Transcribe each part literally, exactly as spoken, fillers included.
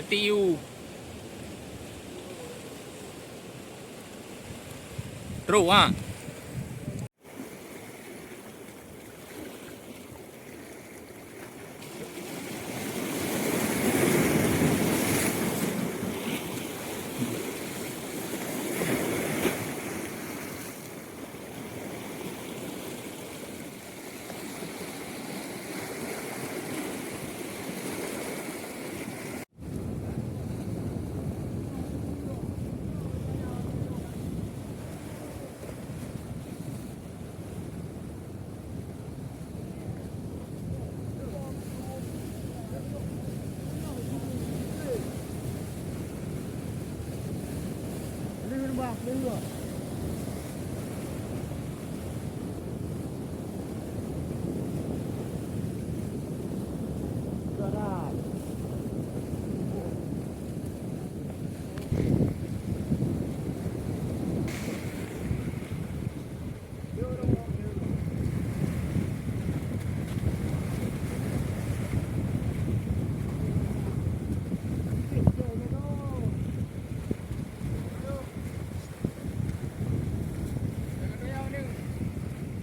Tiu. Terus, ha.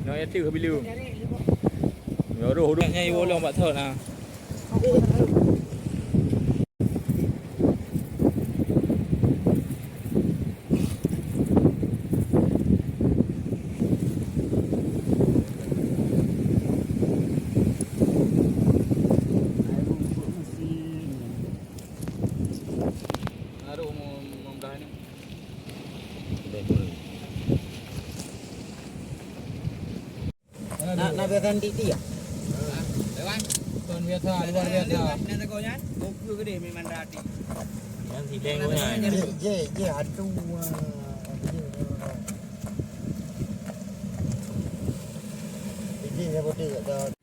Nyoe ya teuh bilu. Nyoe roh udah nyai wolong bak thon ah. Aduh, mau, mau dah ni. Nak, nak biasa nanti dia. Tuan biasa, luar biasa. Nak tegur nyan? Buku gede memang dah hati. Yang sidang punya. Je, je, je, aduh. Ah, je, je, je. Je, je, je, je.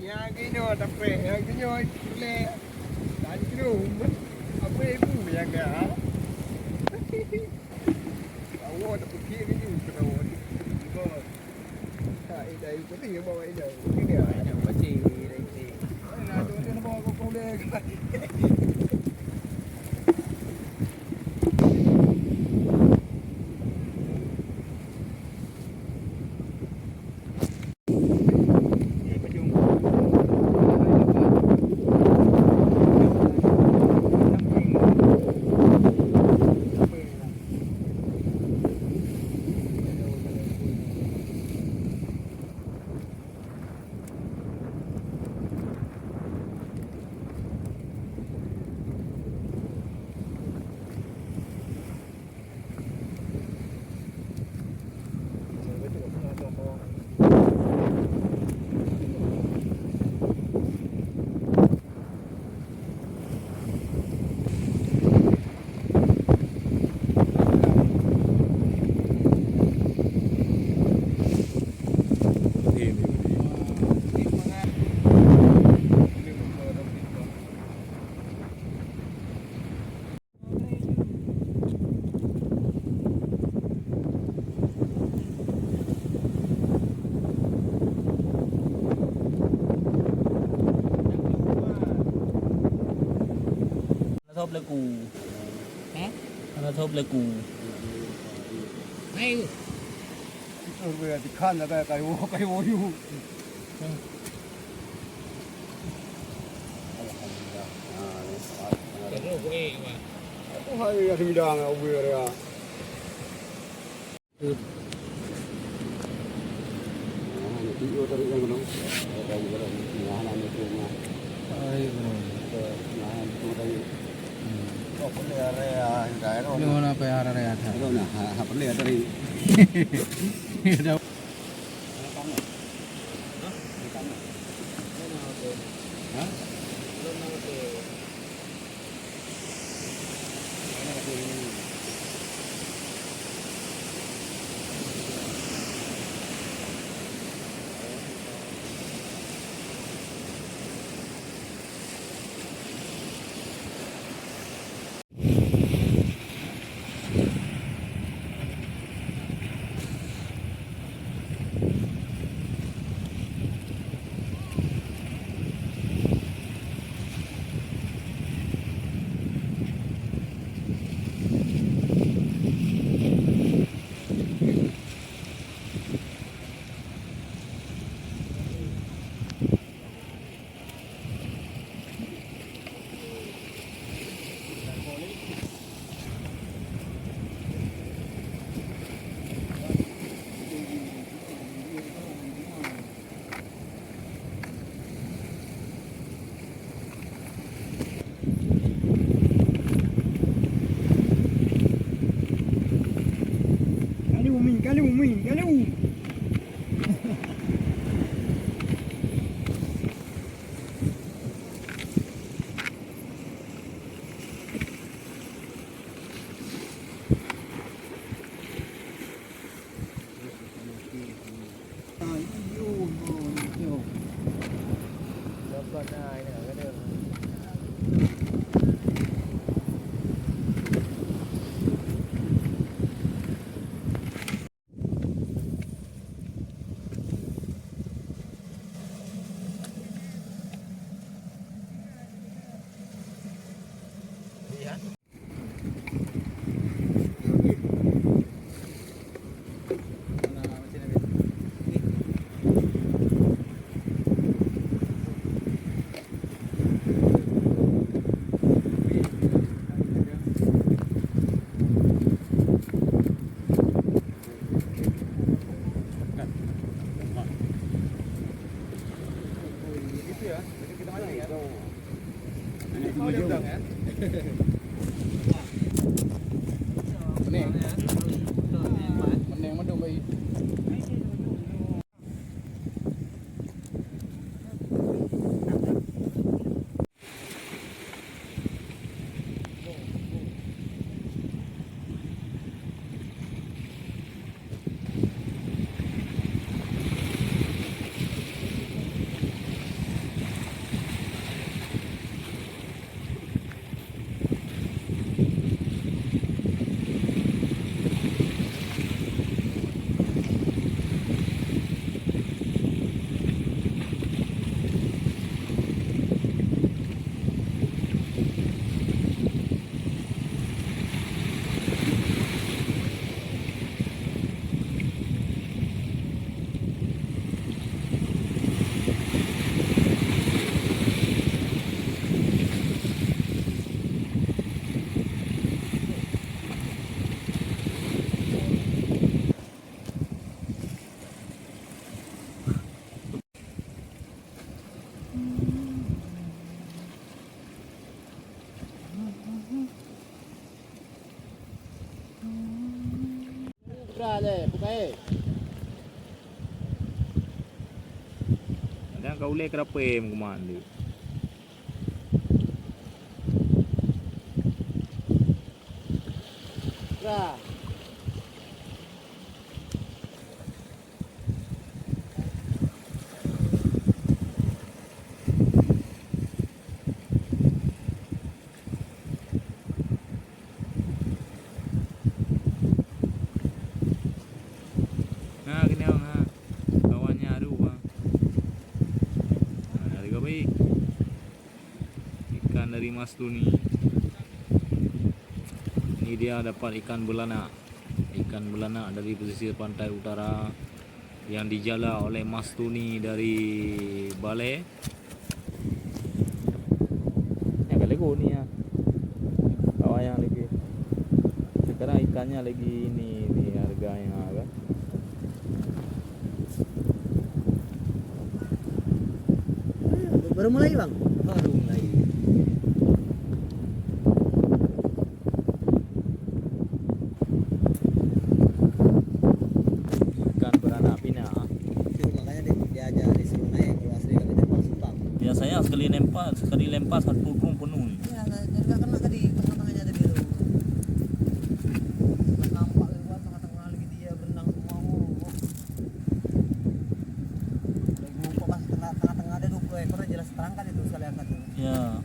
Nyang geuh nyoe tapék, nyang geuh nyoe culek. Dan keunoe, apa ibu nyang geuh, ha? Awak tapeuki ni, keunoe. Hai, dah ikut ni, bawa ini. Ini dia. Ada pasti, dah ikut. Mana tu, dia nak bawa kau pulang? Pelaku. Hah? Hana tho pelaku. Hai. Itu gue dikhan lah kayu, kayu. Alhamdulillah. Nah, ini. Terus, eh, Mak. Aku hari ya semidang, aku ya. Kali umi, kali umi, kali umi. Kadang ka ulèe keurape meukuman tu. Ha, keunong, ha. Kawan nyan aduh, ha. Ha, hareuga baik. Ikan dari Mas Tuni. Ini dia dapat ikan belanak. Ikan belanak dari pesisir pantai utara yang dijala oleh Mas Tuni dari Balai. Nyan ka lego ni, ha. Bak wayang lagi. Sekarang ikannya lagi ini, ni harganya, kan. Baru mulai, Bang? Baru mulai. Ikan beranak pinak. Itu makanya di-, diajar, disuruh naik, kalau asli kami tempat Sumbang. Biasanya sekali lempar, sekali lempar satu drum penuh. Iya, dan juga kena tadi tengah-tengahnya tadi tu. Nampak lewat tengah-tengah lagi dia berenang semua. Oh, oh. Lagi mumpuk pas tengah, tengah-tengah ada dua puluh ekor, jelas terangkat itu sekali angkat tu. Ya.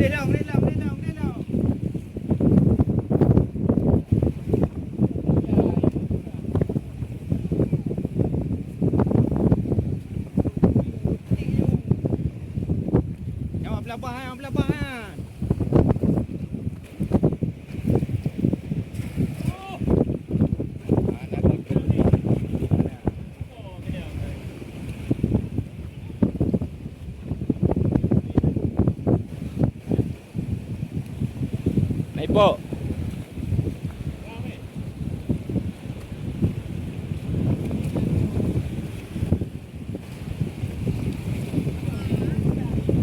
Gede lom, gede lom, gede lom, gede lom. Nyawa pelabah, ha, pelabah, ha. Naipok.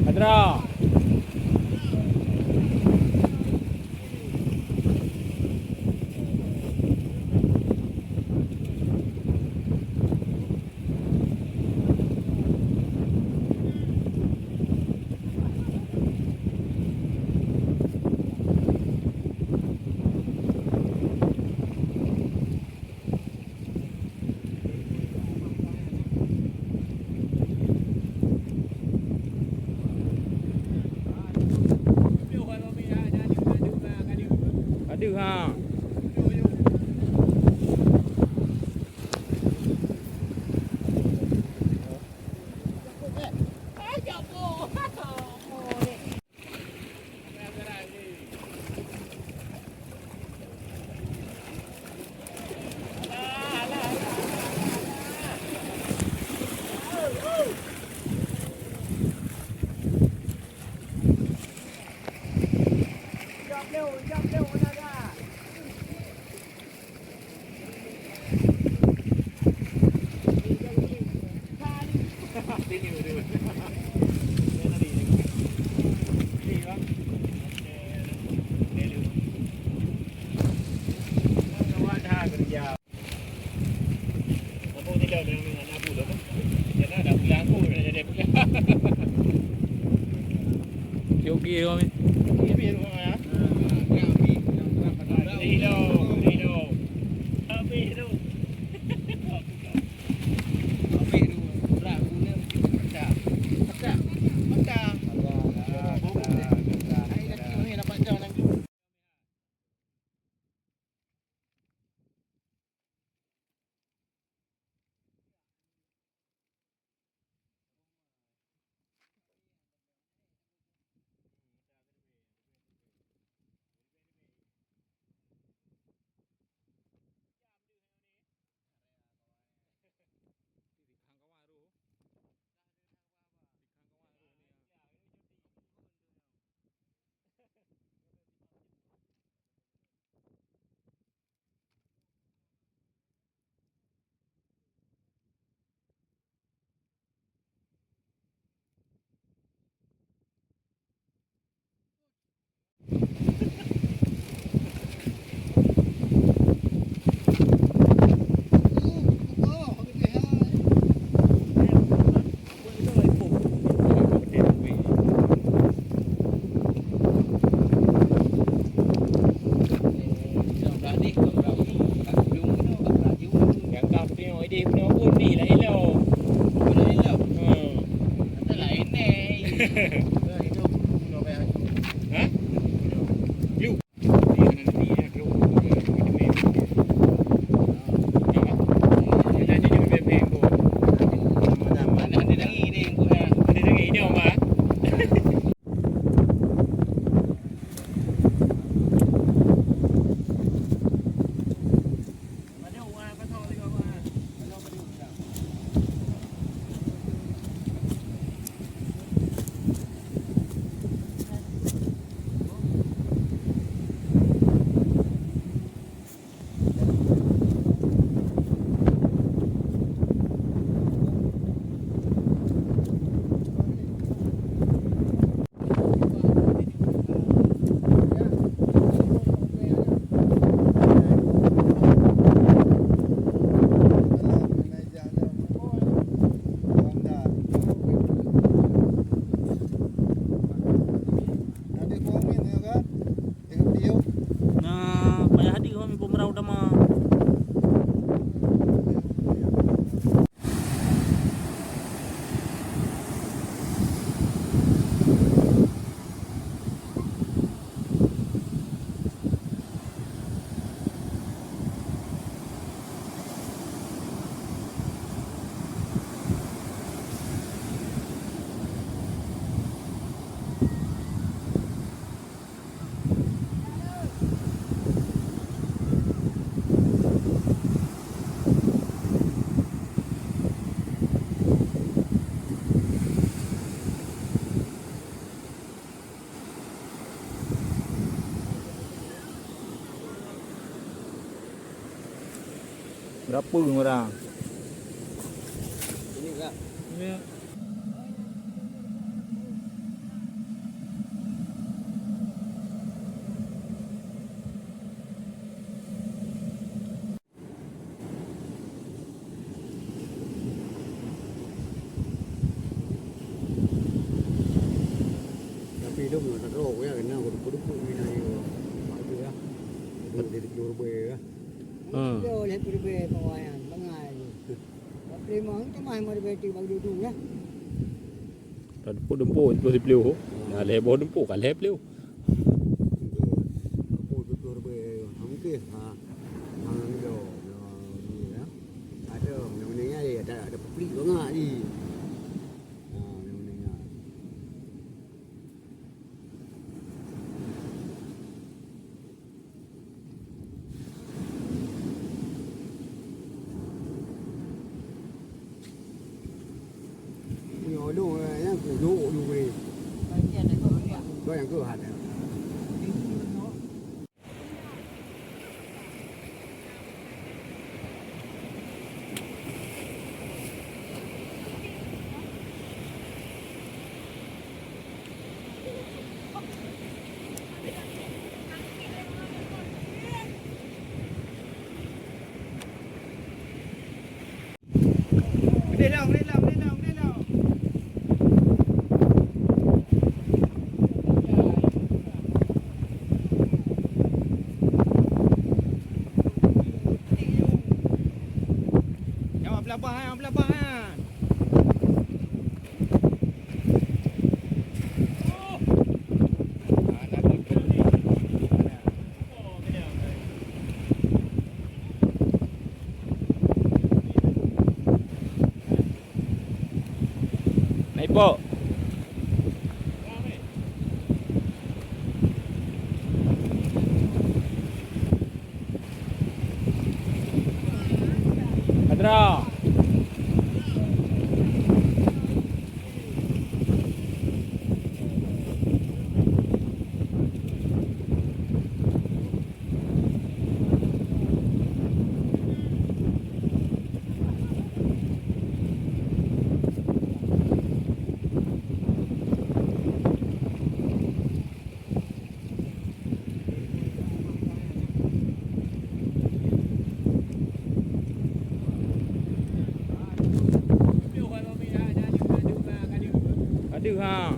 Padra. Oke, oke, kami. Nah, payah di kami pemerau dama. Berapa orang? Ini enggak. Ya. Tapi dong na droe ya, kena kudu-kudu mina yo. Bagus ya. Kudu di dua ribu ya. Hmm. Kilo lhèe peureubèe bak wayang, bangai laju. Bak Peulimong, teuma lhèe peureubèe tu bak dudu ya. Dah dumpuk-dumpuk sepuluh sepuluh. Dah lhèe boh dumpuk, ka lhèe puluh. Dumpuk sepuluh ribèe, ha, mungkin, ha. Ha, ni dah, dah, ni, ya. Ada, yang meninggal, ada, ada peplik bangat ni. Ha, yang meninggal. Nyoe lôn, eh, nyang keuh jok lôn weh. Kau nyang keuh hat, eh. Boleh lah, boleh lah, boleh lah, boleh lah. Awak pelabah, eh, awak pelabah, eh. Na ipok. Hadra. Ka deuh, ha.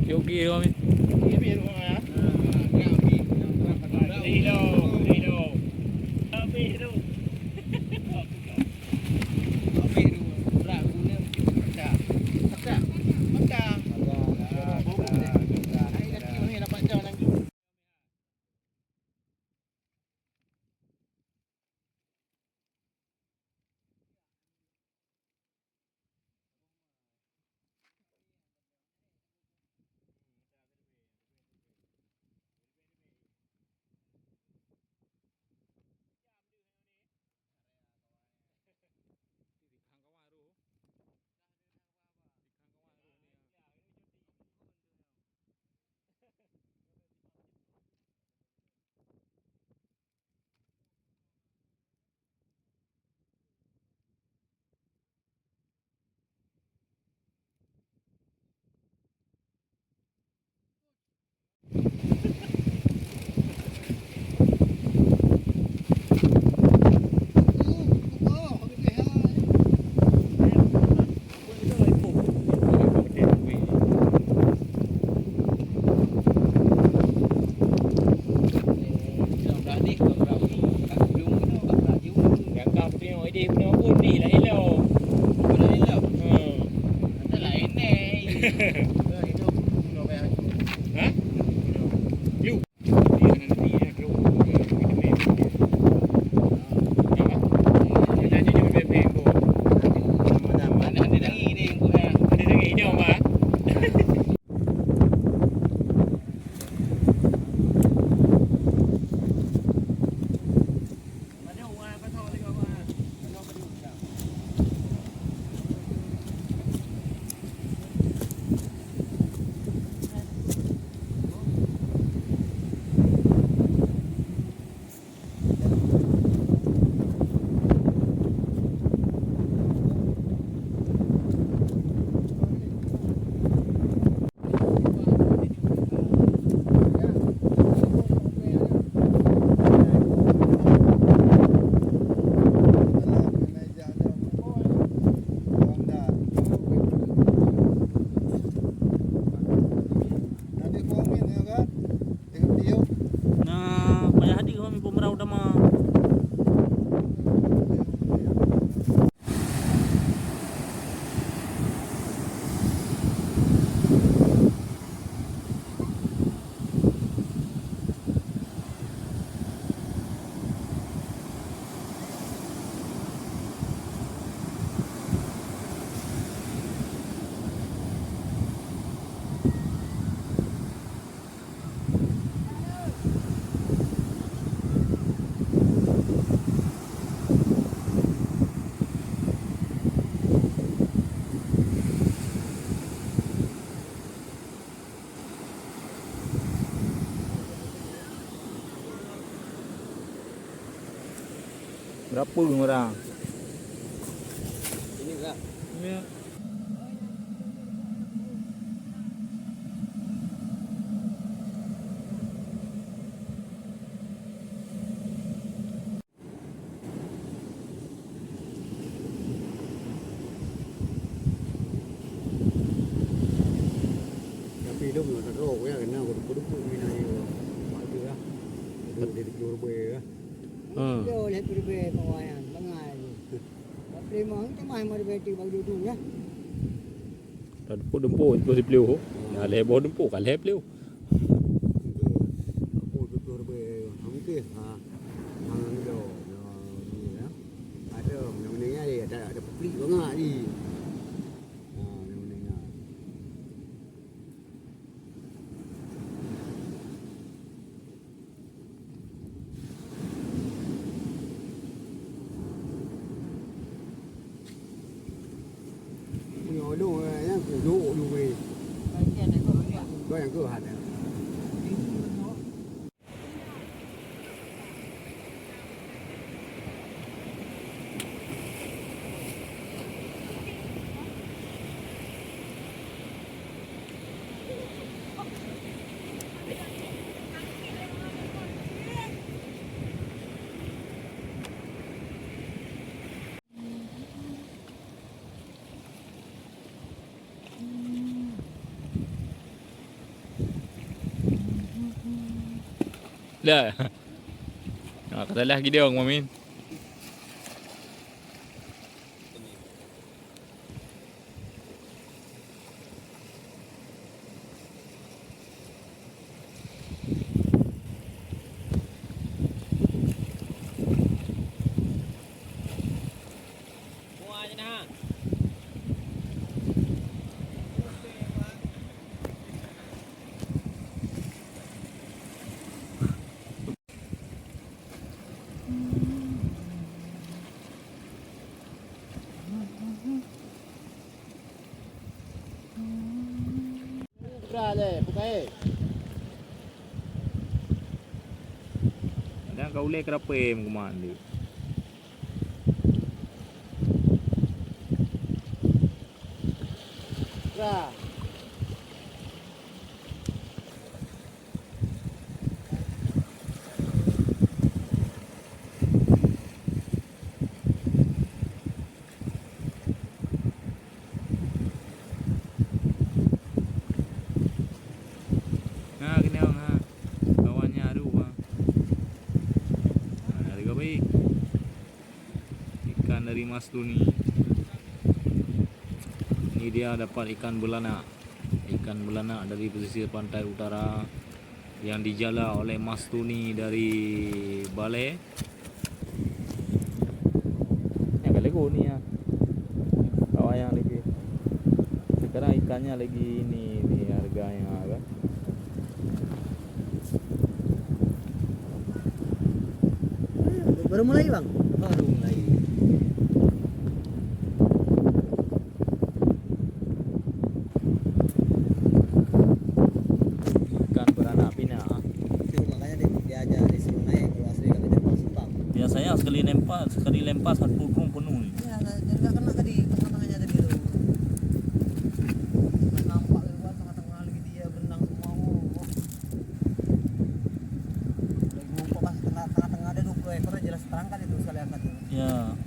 Yogi tu, Amin. Berapa orang? Ini lah. Ya. Tapi dong na trok ya, kena kudu-kudu mina ayo. Mak tu lah. Duduk di tepi rubah ya. Hmm. Yo, lihat rubah kawan yang bangai tu. Tapi memang itu mah mau rubah tu bagi duduk ya. Dah dempuk-dempuk itu si Pleo. Dah lhèe boh dempuk, ka lhèe Pleo. Aku tutur be, ha, mungkin, ha. Ha, ngido. Ya, ni, ya. Ada, yang mendengar dia, ada, ada publik banyak ni. Ha, yang mendengar. Meunyoe lôn, eh, nyang keuh jok lôn weh. Kau nyang keuh hana. Dah. Ah, ka salah gidong, Mamin. Dan ka ulèe keurape meukuman deh. Ha, keunoe, ha. Kawan nyan aduh, ha. Ha, hareuga baik. Ikan dari Mas Tuni. Ini dia dapat ikan belanak. Ikan belanak dari pesisir pantai utara yang dijala oleh Mas Tuni dari Balai. Yang kali ni ya. Bawah yang lagi. Sekarang ikannya lagi ini, ni harganya kan. Baru mulai, Bang? Baru mulai. Ikan beranak pinak. Itu makanya dia, dia aja disuruh naik, kalau asli kami tempat simpang. Biasanya sekali lempar, sekali lempar satu drum penuh ni. Ya, jadi nggak kena tadi tengah-tengahnya tadi tu. Nampak lewat tengah-tengah lagi dia berenang semua. Oh. Lagi ngumpul pas tengah, tengah-tengah ada dua puluh ekor, jelas terangkat itu sekali angkat itu. Ya.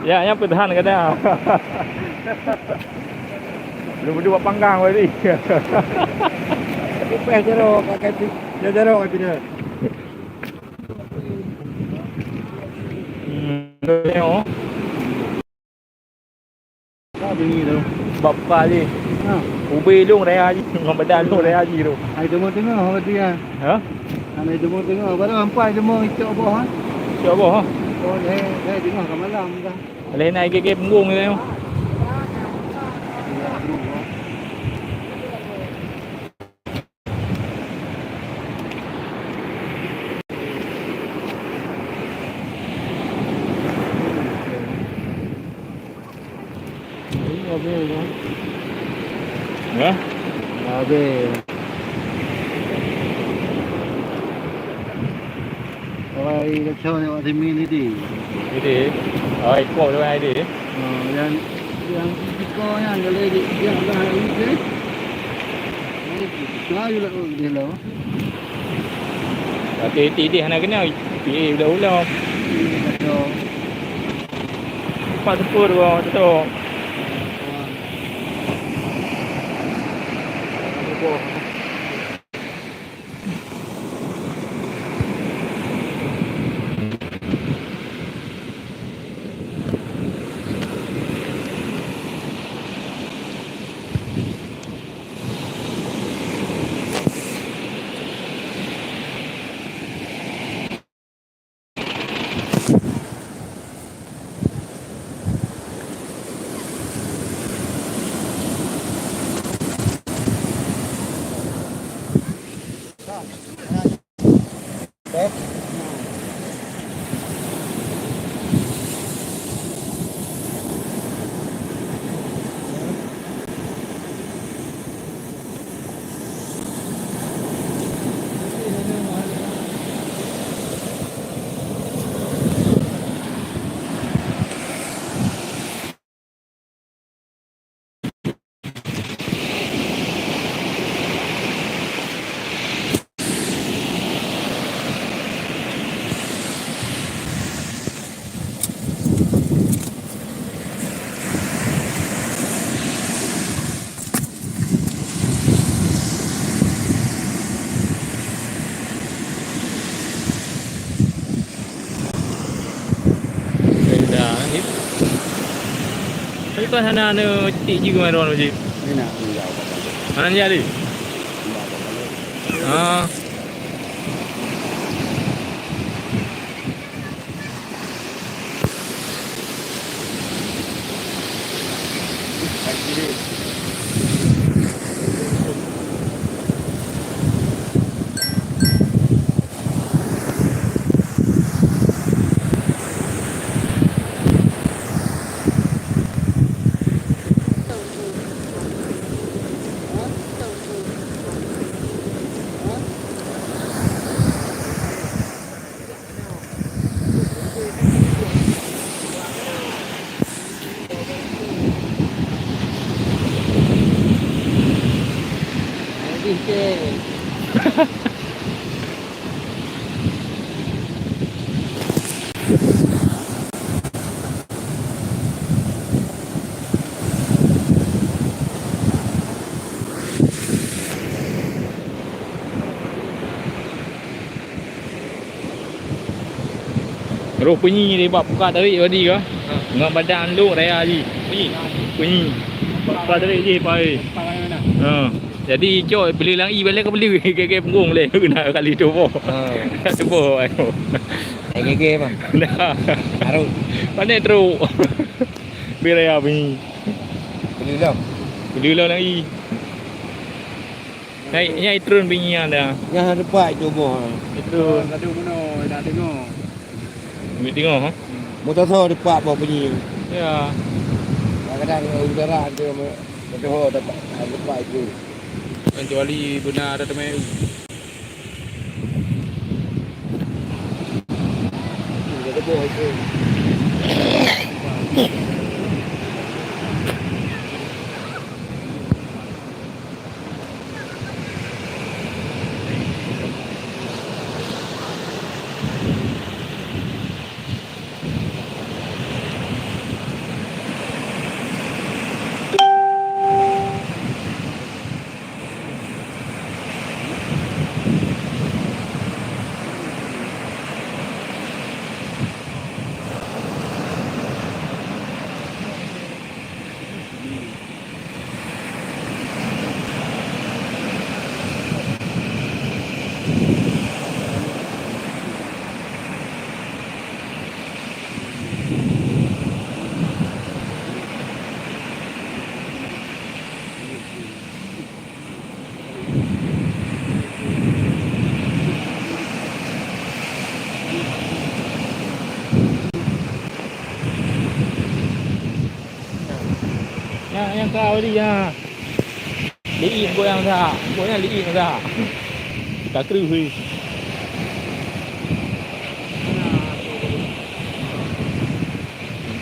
Ya, nyan peutahan kadang. Belum dua panggang tadi. Upah jaroe pakai pi-, jaroe pakai pinah. Hmm, tengok. Ka bunyi tu. Bapa jih. Ha. Ubé lôn raya jih. Ngon badan lôn raya jih tu. Hai teungoh-teungoh berarti kan? Ha? Hai teungoh-teungoh. Baru ampai teungoh icok boh, ha? Icok boh, ha? Oh, leh, leh teungoh ka malam dah. Leh na gèt-gèt punggong tu. Ya? Habis. Awai kacau ni awak Timin ni di. Jadi, awai ikut tu kan, Aidi? Oh, yang, yang iko nyan kalau di, dia dah ini je. Nah, itu. Nah, you lah, oh, dia lah. Tapi Aidi hana kena, P A udah ulang. Iya, betul. Empat sepuluh dua, betul. Wah. Beda, eh. Tapi pas hana anu titik jih keumaron, Cik. Mana? Mana jadi? Ah. Roh punyi deh bak pukat tarék tadi ka. Ha. Ngon badan lôn raya jih. Punyi. Punyi. Pukat tarék jih pai. Ha. Jadi cok peuleuh lam ie, balek ka peuleuh, gèt-gèt punggong lé, keuneuk kali tuboh. Ha. Tuboh ai. Ai gèt-gèt, bang. Dah. Arut. Pané trok. Beu raya bunyi. Peuleuh lom. Peuleuh lom lam ie. Hai, nyai trôn bunyi nyan dah. Nyan teumpat tuboh. Trôn. Ladôm bunoe, dak deungoe. Meudeungoe, ha? Meutosoe teumpat boh bunyi. Ya. Kadang-kadang udara tu, meutosoe teumpat, teumpat itu. Kecuali beuna ada teumpat. Nyang, nyang ka Audi, ha. Liit buet nyang sa, buet nyang liit nyang sa. Ka kreueh weh.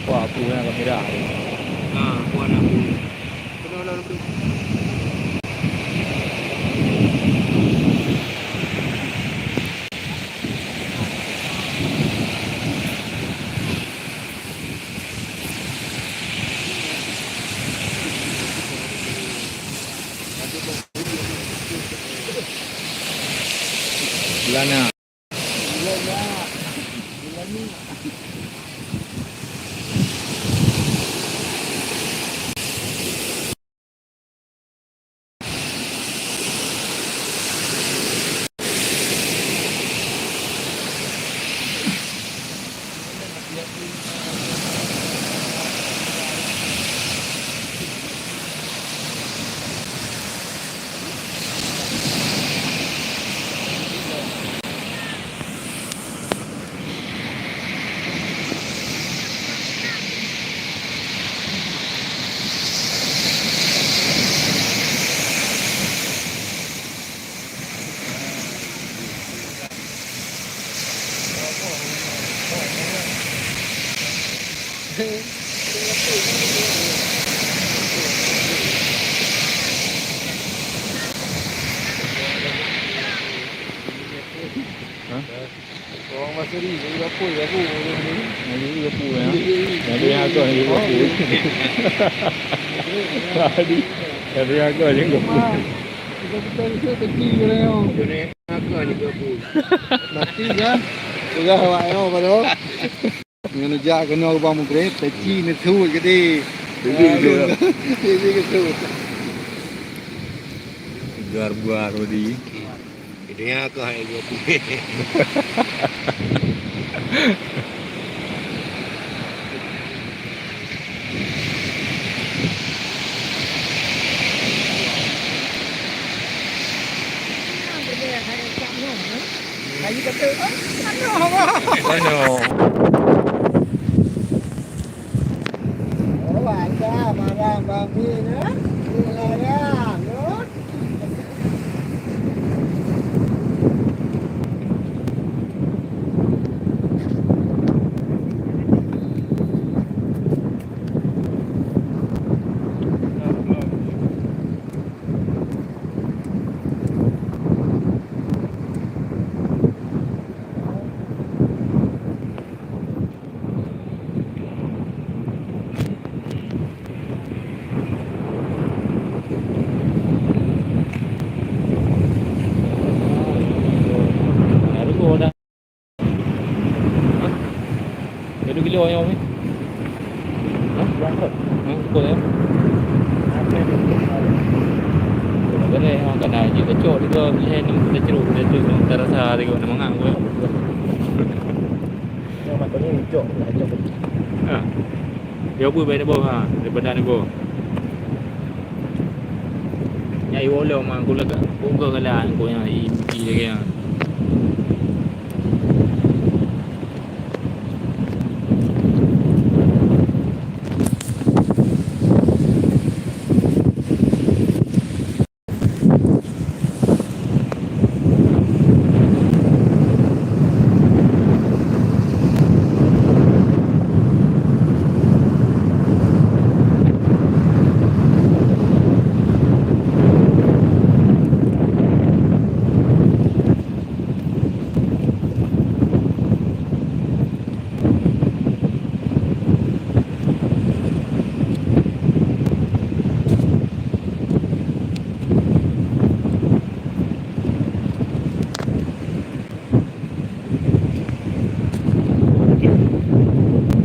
Nampak apu nyang ka mirah. Ha, buet apu. Keunoe lôn. Belana. Hah? Orang Masuri, jadi apa ya, Bu? Jadi apa ya? Jadi apa ya? Jadi, jadi apa ya? Jadi, jadi apa ya? Jadi, jadi apa ya? Kita, kita, kita kecil orang. Jadi, apa ni, Bu? Mati kan? Sudah awak, ya, pada. Ngon jak keunoe Bang Mukri, peci neusut jadi. Jadi, jadi. Jadi, jadi. Segar buah tadi. Idenya keuh hai geuh. Mana? Oh, ada marah babi dah. Dilarang, ya. Hmm, betul ya. Boleh, ha, kana jih tacok juga, boleh ni kita ceruk, kita ceruk, kita rasa juga nak mangat pun. Yang macam ni cok, nak cok. Ha. Dia pun baik ni, boh, ha, daripada ni, boh. Nyai wolo mang kula ka, kula kala ko nyang i, i lagi nyang.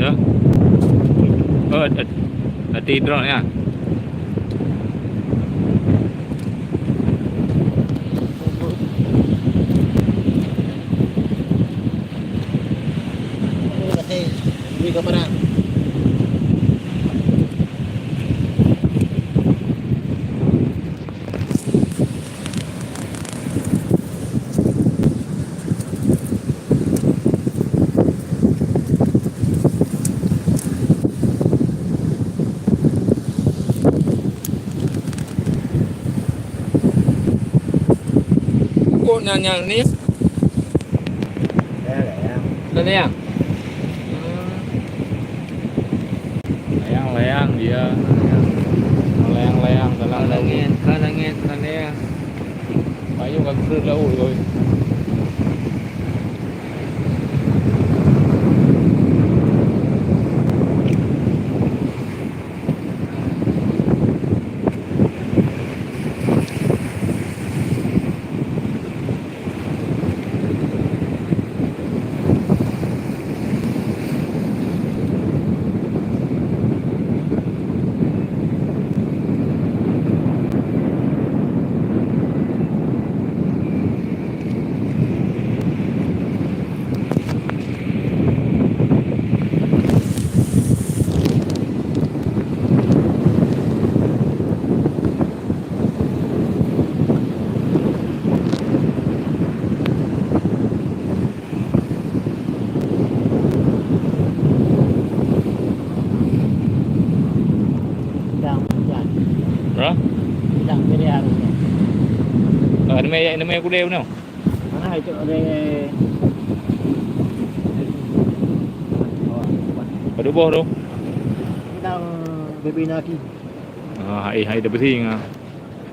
Ya. Oh, ada, ada drone ya. Kok nanya ni? Layang, layang. Layang? Hmm. Layang-layang dia. Layang-layang dalam laut. Ka langét, ka langét, ka layang. Payung ka geutreun laut, oi. Bidang hujan. Hah? Bidang pilihan. Ah, nama, nama kuda mana? Mana itu ada. Pada boh tu. Bidang bibina ki. Ah, hai, hai, dah pusing ah.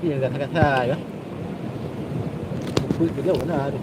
Iya, gasa-gasa ya. Bukui ke jauh na tu.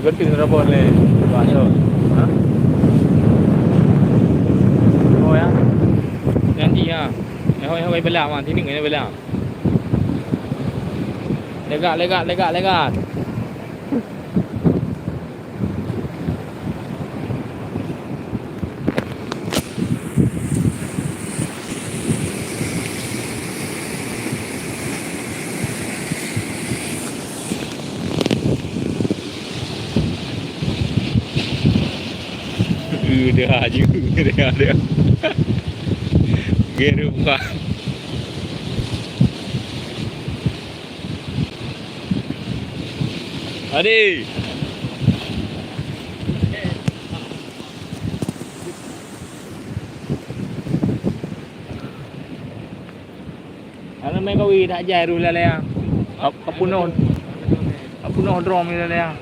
Berarti rabon lé Pak Syok. Ha? Oh ya. Nanti ya. Eh, hoi, hoi, belah, Wan. Sini kena belah. Legat, legat, legat, legat. Ya, aju. Dia, dia. Geru buka. Adi. Ana mé kawi dak jai ruh lalée ah. Ka, ka punoh. Ka punoh drom lalée ah.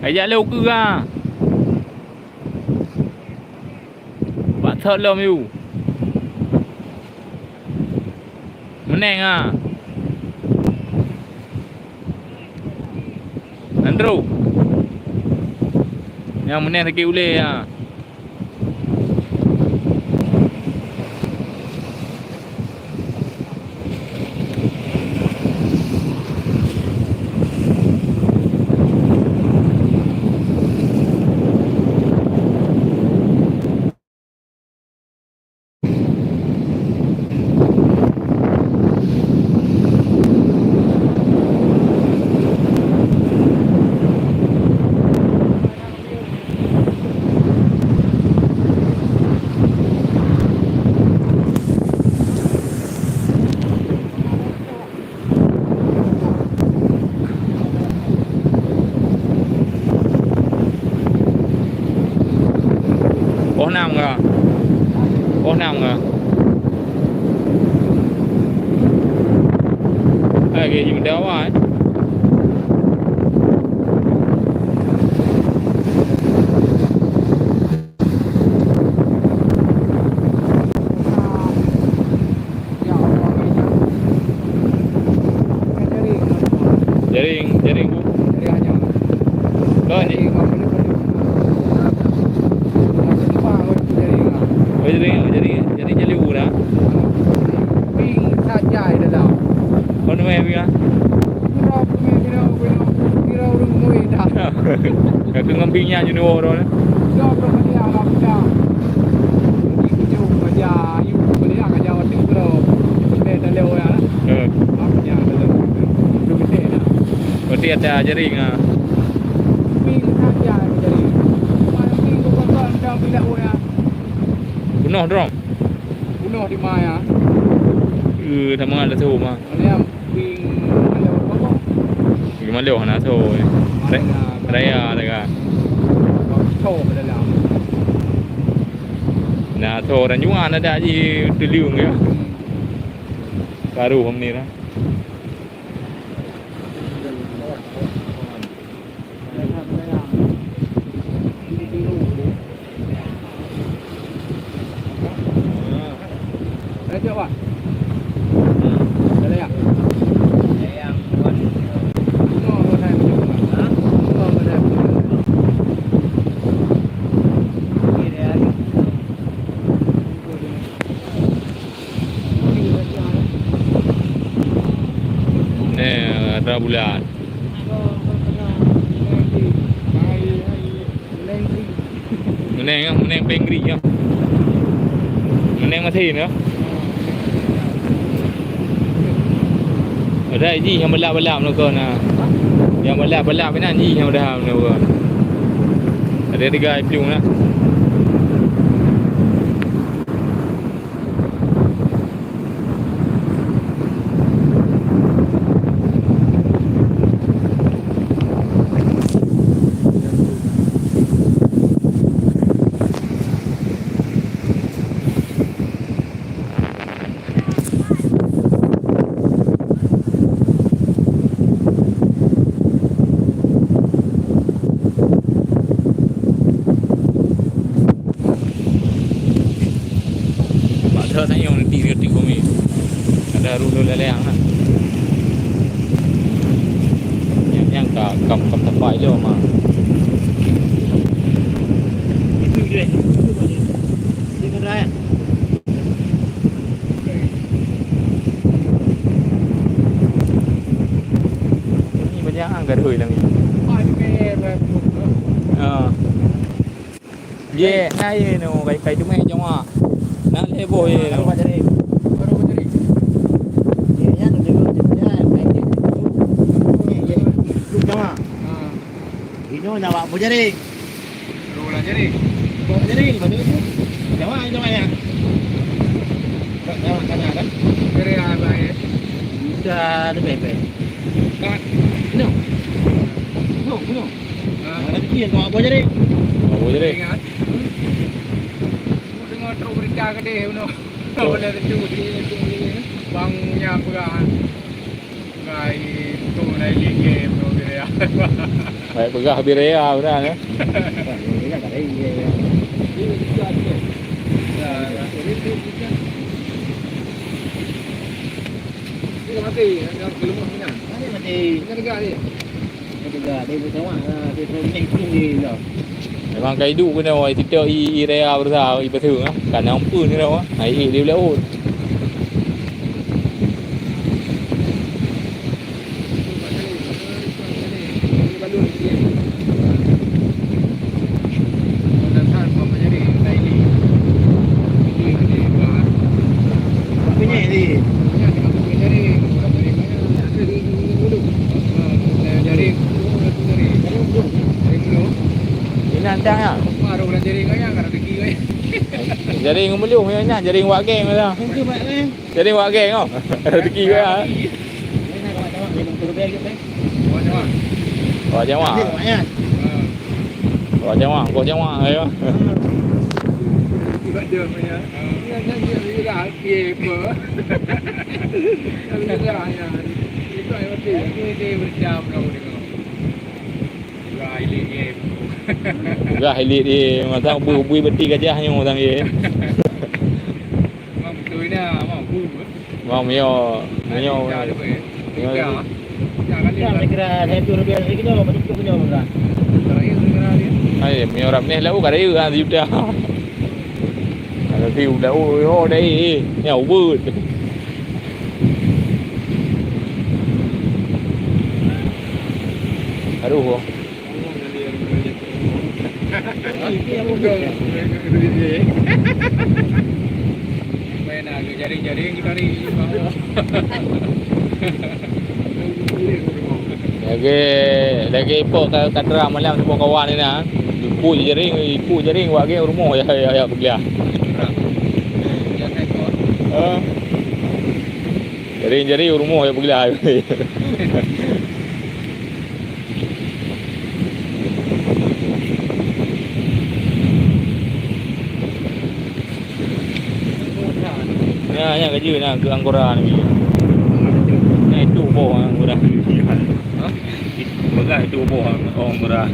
Hai jak lé ukeue ka. Bak thot lom yu. Meuneng ha. Nandro. Nyang meuneng sakét ulée ha. Poh nam ka. Poh nam ka. Hai, ke jimeudawa, eh. Jaring, jaring bu. Kau ni. Oh, jaring, jaring, jaring jali bu dah. Kau ni mai bu ya. Kau tu ngambil nyan jenuh orang ni. Eh. Berarti ada jaring ah. Bunoh drum. Bunoh di maya. Eh, sama ada tu mah. Mana yang ping mana apa? Di mana hana tu? Raya dah kan. Kau pada dalam. Nah, tu orang Juan ada ji teliung ya. Baru ni lah. Neh, ada bulan. Meneng, meneng pengri ya. Meneng masih ni. Ada ji yang balap-balap nak kau na. Yang balap-balap ni ji yang udah nak kau. Ada tiga iplung lah. Bak that tanyoe nanti dia tengok ni. Ada rulu leleng ah. Yang, yang ka kam, kam sampai je mah. Itu je. Itu je. Dia kena, eh. Garoi lagi. Ha. Ye, na ye no, kai, kai dumai jama. Na lé boh ye no. Inoe na wak boh jaring. Dua boh jaring. Dua boh jaring, lepas tu jama, jama ya. Jama sana kan? Kira apa ya? Sudah ada bebek. Kat. Inoe. Inoe, inoe. Ah. Ada kecil, dua boh jaring. Dua boh jaring. Ingat. Tengok trok berita ke deh, inoe. Boleh tentu, dia tu, dia ni. Bang nya pegang. Ngai tu nai lingge tu dia. Baik pegang birea benar ya. Ini mati, yang kelemah punya. Mati, mati. Ini dekat ni. Memang kaidu keunoe, titok i, i raya beureusa, i paseung, ah. Ka na umpun keunoe, ah. Ai ék di laôt. Ini nantang ya. Jaring ngon meuluh ya, nah, jaring wak geng lah. Jaring wak geng oh. Rezeki ya. Wak jawa. Wak jawa, wak jawa, ya. Gah ilit ye. Gah ilit ye, masa bui, bui beti gajah nyoe sang ye. Memang betul dah, memang bui. Bang, meunyoe, meunyoe, meunyoe. Ya, kan dia. Kira satu rupiah lagi tu, berapa tu punya orang? Terakhir segera dia. Hai, meunyoe rap neh lau ka rayeuk ha, sejuta. Kalau si udah, oh, oh, dah, eh, eh, nya ubit. Aduh. Lagi, lagi ipok ka, ka teurang malam sibuah kawan ni na. Ipok jaring, ipok jaring wak geng rumoh ya, ya, ya, peugah. Ha. Jaring-jaring rumoh ya peugah. Ya, ya, kerja nak ke Anggora ni. Nah, itu boh Anggora. Ha? Peugah itu boh Anggora.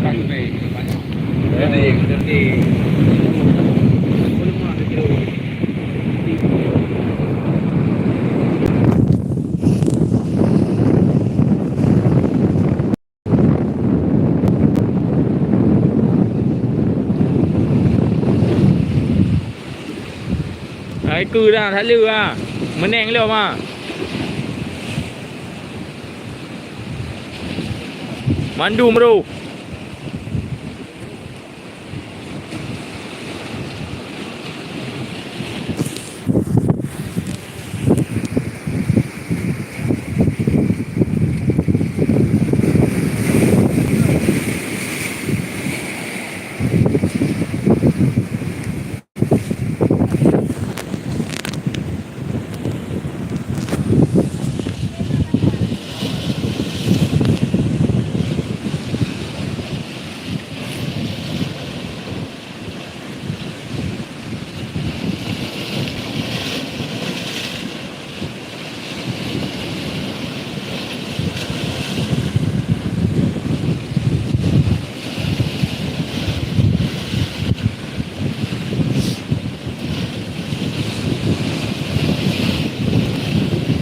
Hai keu dah, that le ah. Meuneng lom ah. Mandum bro.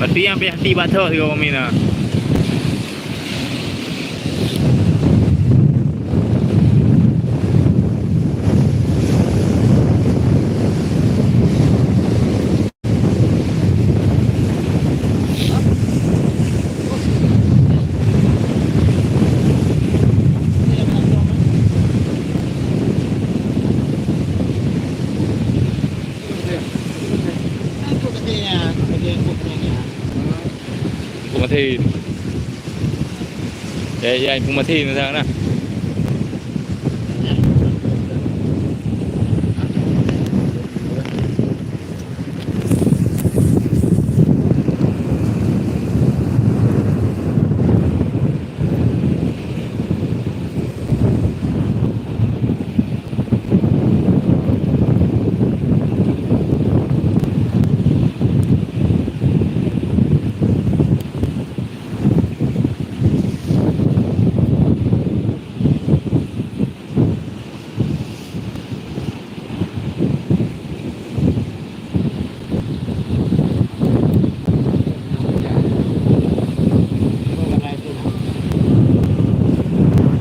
Berarti nyang pih hati bak thok sigoe pemina. Masin. Ya, ya, informasi na.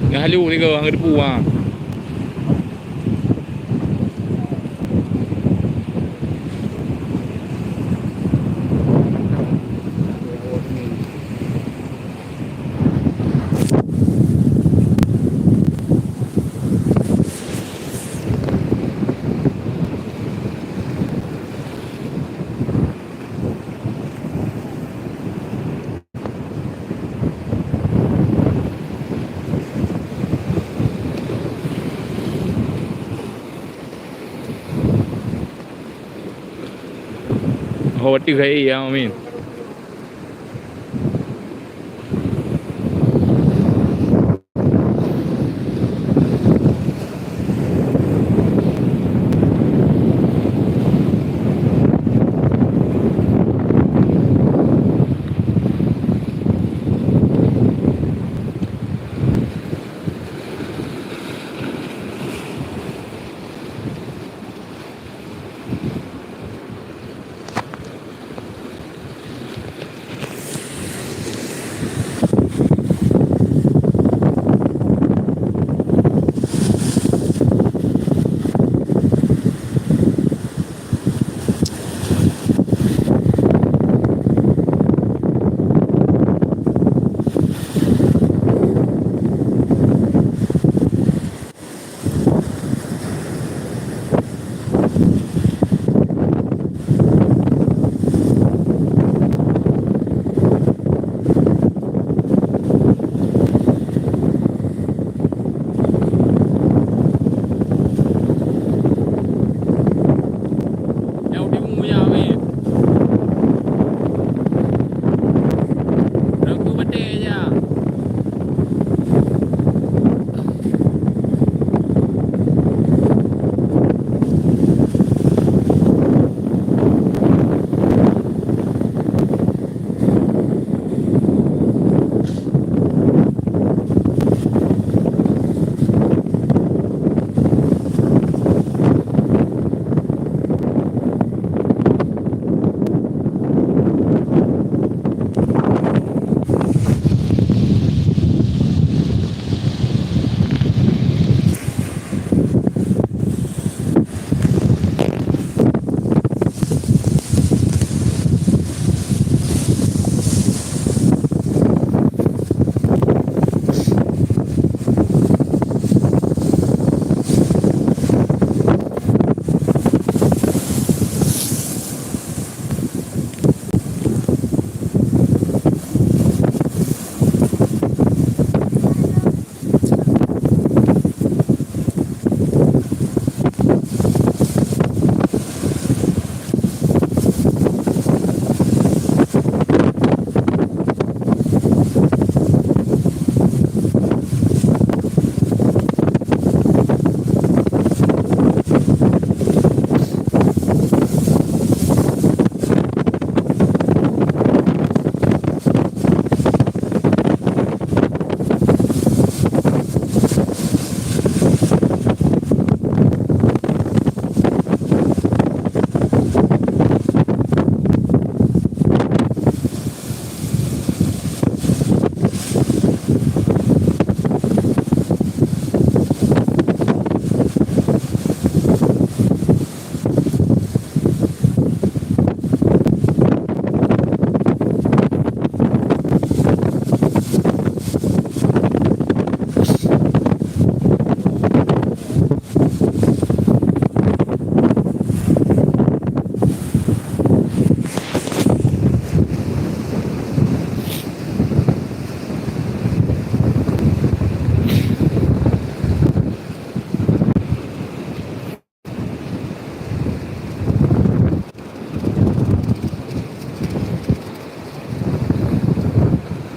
Nyang halu ni ke, hang debu, ha. Ho, watèe hai, ya, amin.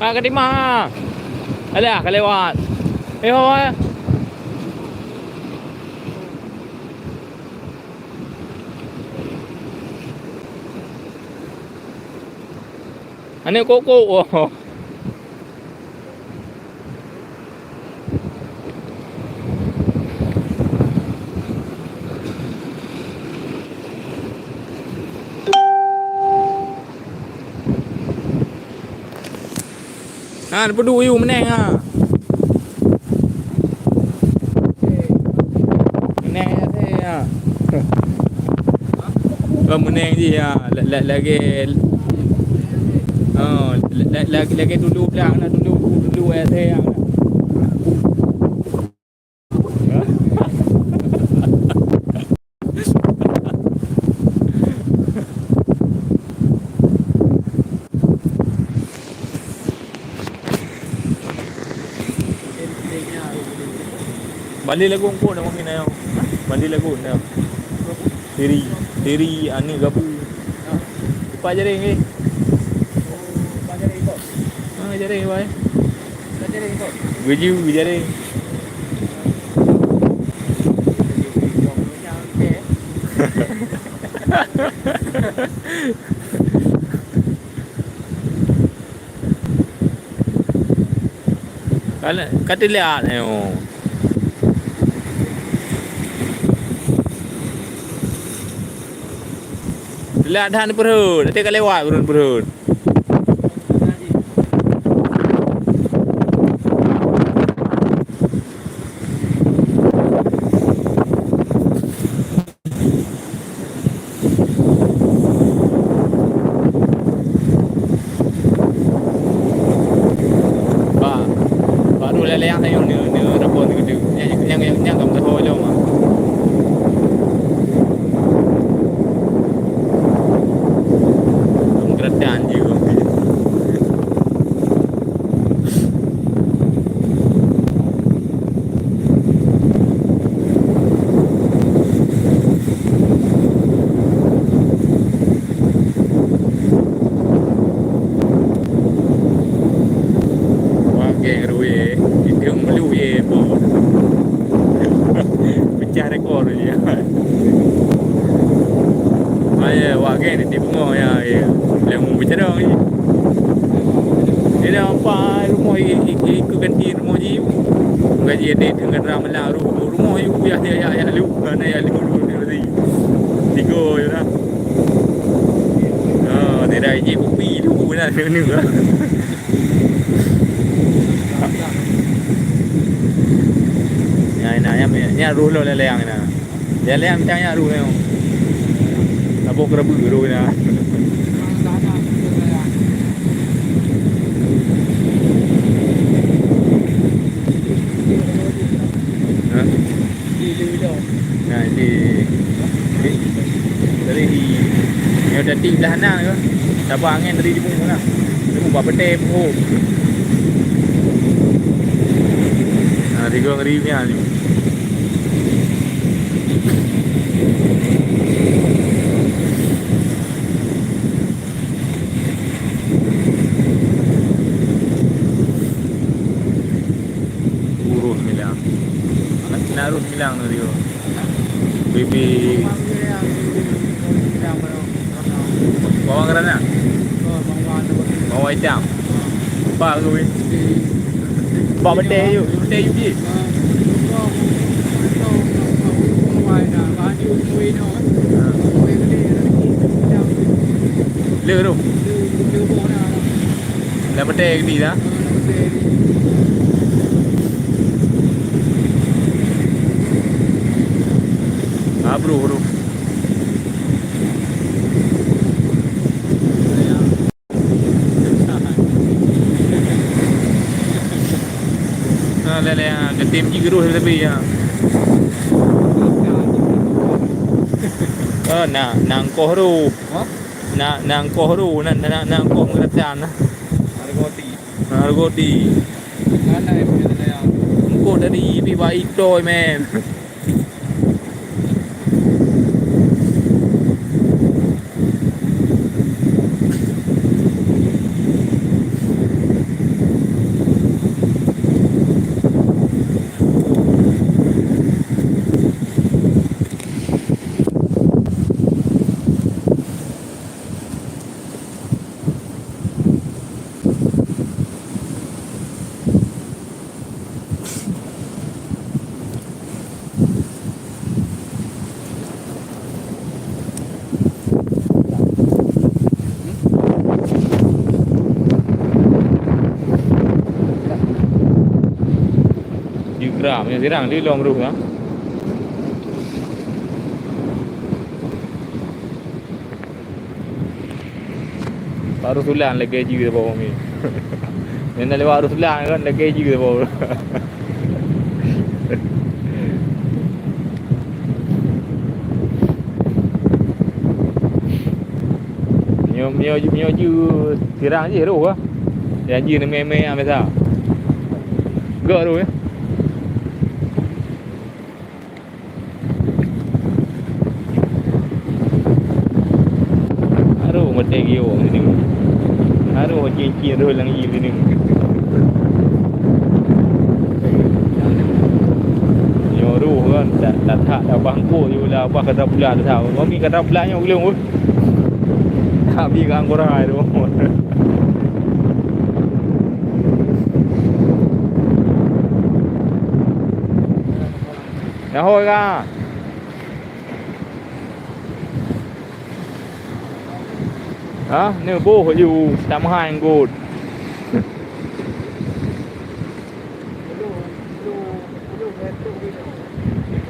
Ah, ka timah. Alah, ka lewat. Eh, ho, eh. Aneuk kok-kok. Oh. Ha, neupeuduek yue meuneng ha. Meuneng ya, ya. Oh, meuneng jih ya. La-, la-, lagèe, oh, la-, la-, lagèe, lagèe tulu blang na, tulu, tulu ya, ya. Bali lagu engkau nak main ayo. Bali lagu nak. Tiri, tiri aneuk gabu. Empat jaring ke? Empat jaring kau. Ha, jaring, bai. Empat jaring kau. Baju jaring. Ka, ka teulihat, eh, oh. Teulihat that peureuhot, nanti ka lewat ureueng peureuhot. Ba, baru leleng tanyoe neu, neu rapor neu gede. Nyang, nyang, nyang, nyang ka meusaho lom ah. Meugeuratan je. Wah, geng rue, itu melu ye, po. Pecah rekor dia. Ayo, wak geng ni bungo ya, ya. Lemu bicara ni. Dia dah nampak rumah i-, i-, i-, ikut ganti rumah ji. Gaji dia tengah dalam lah ru-, rumah i-, ya, ya, ya, ya, lu. Mana ya, lu, lu, lu, lu. Tiga je lah. Ah, dia dah iji kopi tu, nak, nak, nak. Nyan, nyan, nyan, nyan roh lôn leleng nyan. Leleng macam nyan roh nyan. Saboh keureubeue roh nyan. Ha? Nah, di, di, dari di, ya, dari belah sana ke? Sabar angin dari di bawah lah. Di bawah betul, bawah. Nah, tiga ngeri punya ni. Urus milang. Nak, nak urus milang tu dia. Bibi. Bawang granat. Bawang hitam. Pak tu, weh. Pak betul you, betul you je. Le tu. Dah betul ni dah. Ah, bro, bro. Ha, lé, lé, ha, geutem jih geuroh tapi, ha. Oh, na, na engkoh ru. Ha? Na, na engkoh ru, na, na, na engkoh meuratan, na. Harga ti. Na harga ti. Mana yang punya saya? Engkoh dari Ibi Baik Toy, man. Dah, meunyoe sirang di lom ruh, ha. Baru sulan lagèe jih bawang ni. Nyan lewat baru sulan kan lagèe jih bawang. Nyoe, nyoe, nyoe jih sirang jih roh ah. Yang jih neumè-mè ah biasa. Gok roh ya. Harôh meuteuk giyok sining. Harôh cincin roh lam ie sining. Nyoe roh kan, dak, dak that, dak bangkot yue lah, bah kata pula dak that. Kami kata pula nyoe ulông. Tapi ka angkura tu. Nahoi ka. Ha, neuboh ju tameuhan got.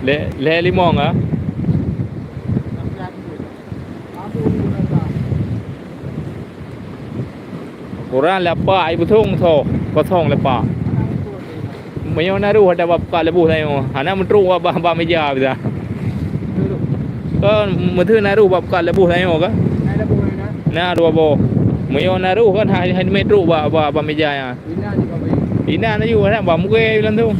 Lé, lé limong ah. Kurang lapak ibu thong soh, kosong lapak. Meunyoe na roh ada bak pukak leubeh tanyoe, hana meutrok bak, bak, bak meja bisa. Kan meuteun na roh bak pukak leubeh tanyoe kan? Na dua boh. Meunyoe na roh kan ha, ha, meutrok bak, bak, bak meja nyan. Inan laju kan bak mugée langsung.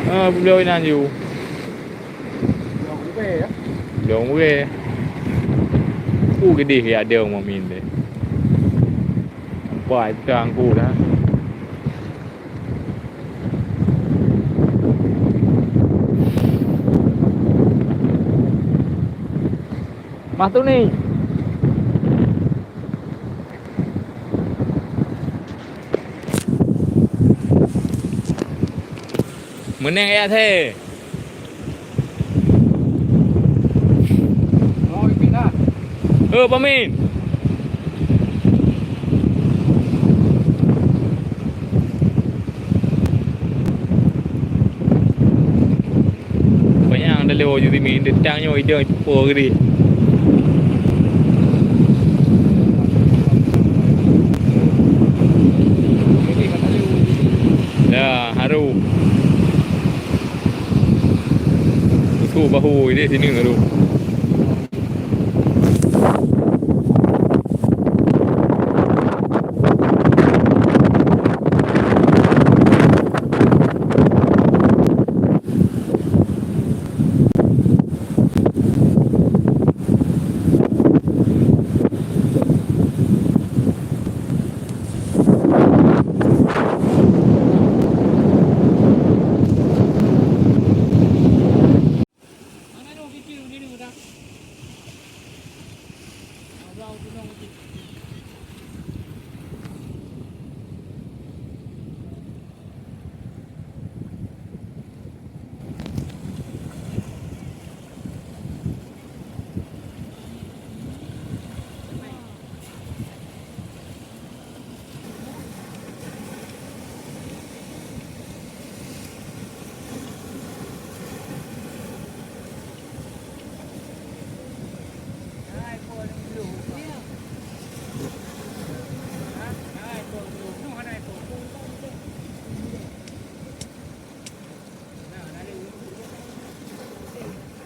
Ah, beliau inan ju. Long weh. Ku geudeh ya dong mamin deh. Sampai kang ku dah. Mah tu ni. Meuneng ayat he. Oh, ipin dah. Oh, pamin. Panyang dah lewat ju timi, detang nyoe idong ipo gede. Ya, haru. Usu bahu ide sini haru.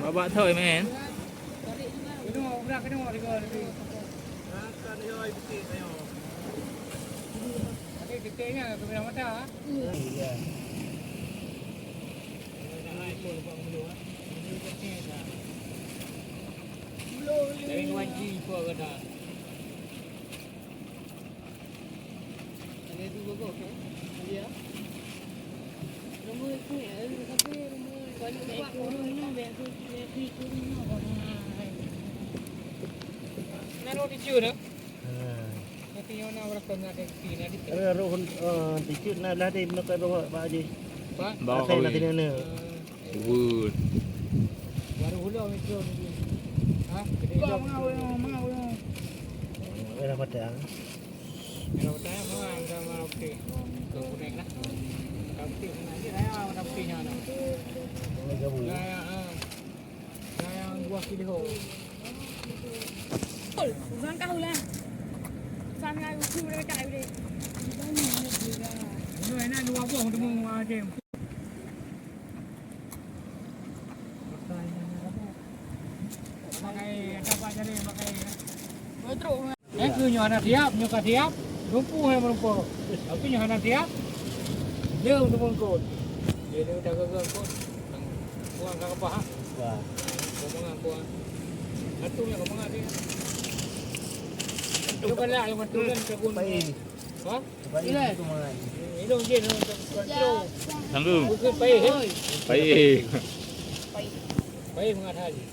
Babak thoi, men. Naro ticu tu. Ha. Tapi yang nak berapa nak ada pi nak di. Ada roh, eh, ticut nak lah deh, nak kau bawa, bawa je. Pak? Bawa kawin. Nak kena. Wud. Baru ulang itu. Ha? Kena ulang. Ulang, ulang, ulang. Ulang, Batang. Kalau batang, mana yang sama roti? Ke kuning lah. Roti mana? Dia raya warna putih nyan. Oh, jauh. Raya, ha. Raya dua kilo. Ul, langkah ulang. Sampai aku udah dekat udah. Ini enak dua buah untuk mau ada. Pakai apa jari pakai? Betul. Eh, keu nyoe hana siap, nyoe ka siap, lumpuh hai meureumpok. Tapi nyoe hana siap, dia untuk meureumpok. Dia, dia dah gagal kot. Buang ka kapah, ha? Wah. Kau mangan, kau, ha? Satu yang kau mangan dia. Itu kan lah, yang satu kan kebun. Baik. Ha? Baik, itu mangan. Minum je, minum untuk kontrol. Sanggup. Bukan baik, eh? Baik. Baik mangan hari.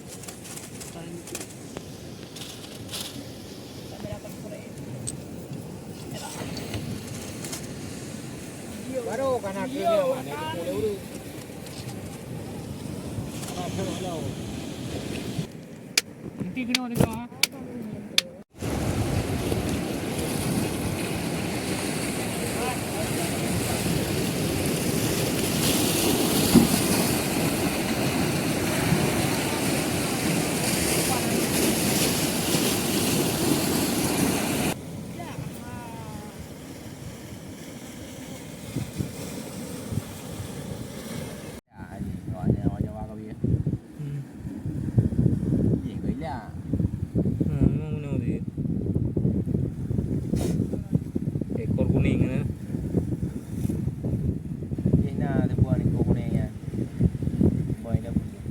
Baru kana keunya mana itu boleh urus. Nanti kena dengar. Hmm. Jih keu ilak. Ha, memang beuna tu. Ekor kuning tu. Jih na teubuan ekor kuning nyan. Boy dah putih.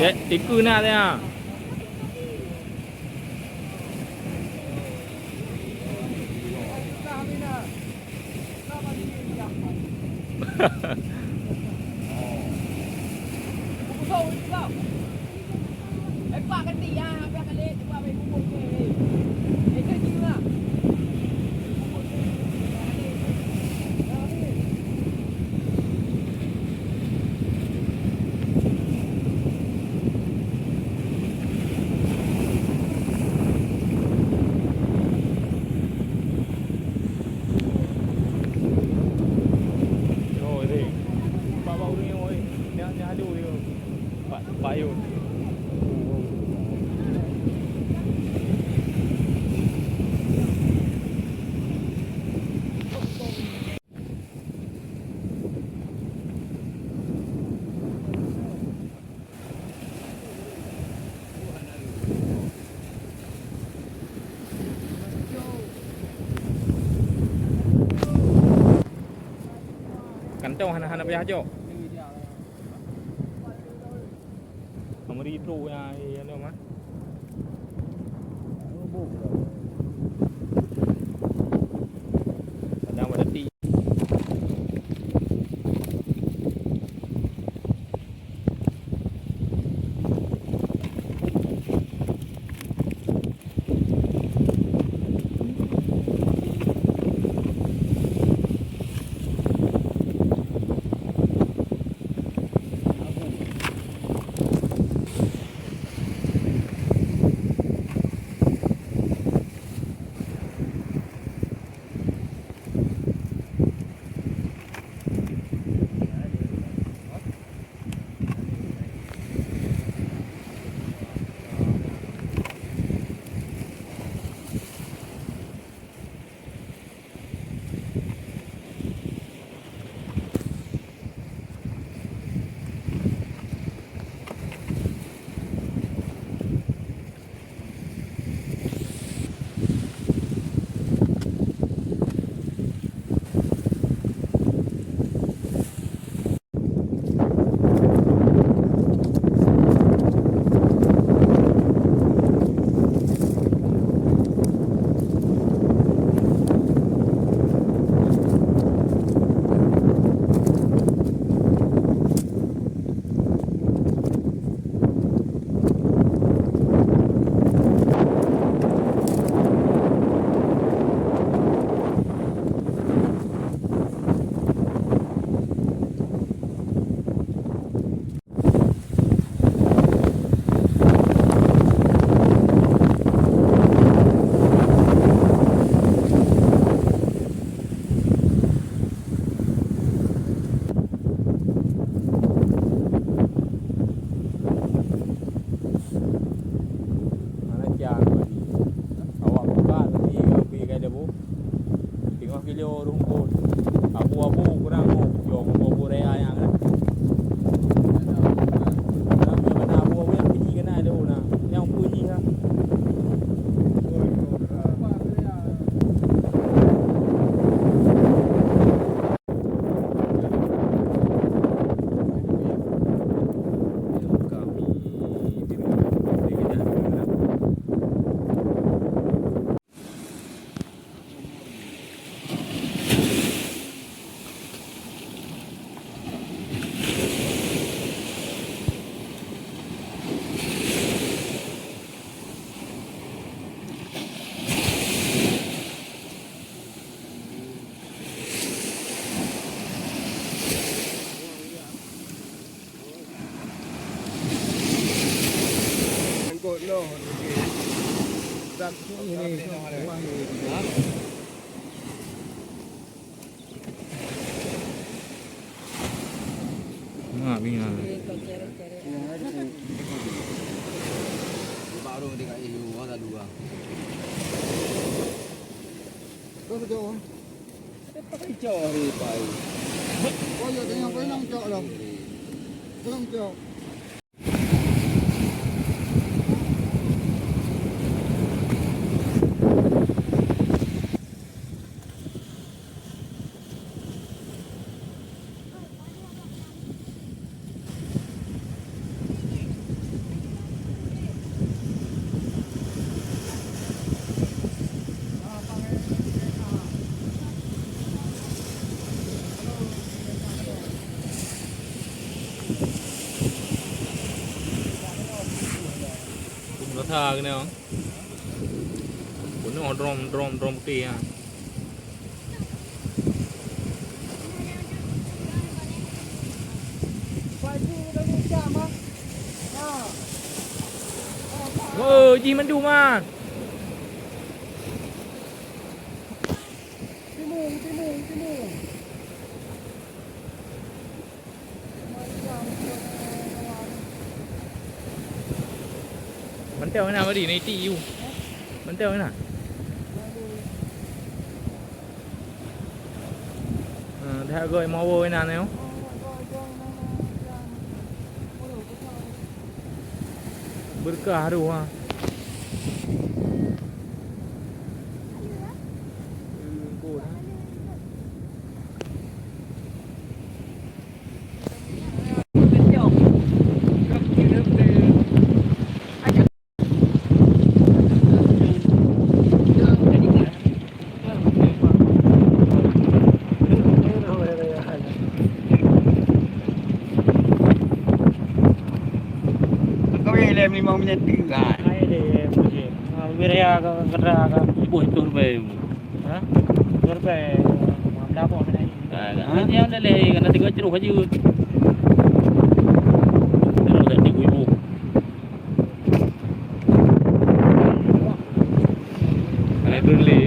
Ya, tiku na dia. Tong hana, hana payah jok. Kamari trok ya, ya, ya, mah. Kadang pada ti. Hana kian tadi. Awak buka tadi, kami kai debu. Teungoh kilo rumput. Abu-abu kurang, oh, jong abu-abu raya nyang na. Kurang nyoe na abu-abu nyang punyi keunan lé na. Nyang punyi ha. Mak bingung. Baru dekat ibu, masa dua. Kau kejauh. Pakai cok hari pai. Kau ya tengah kau nang cok lah. Kau nang cok. Rasa kena. Penuh drum, drum, drum putih ha. Oh, jih mandum ah. Timu, timu, timu. Mantap mana tadi, naik tiu. Mantap mana? Ha, dah agak mau bawa mana ni? Berkah tu ha. Lembut ha. Meunyan tinggai. Hai deh, musim. Ah, wiria ke, kera ke. Iboh itu rupai. Ha? Itu rupai. Maaf dah, boh, kena ini. Ah, ha? Dia dah leh, kena tiga ceroh aja. Terus dah tiga ibu. Kena itu leh.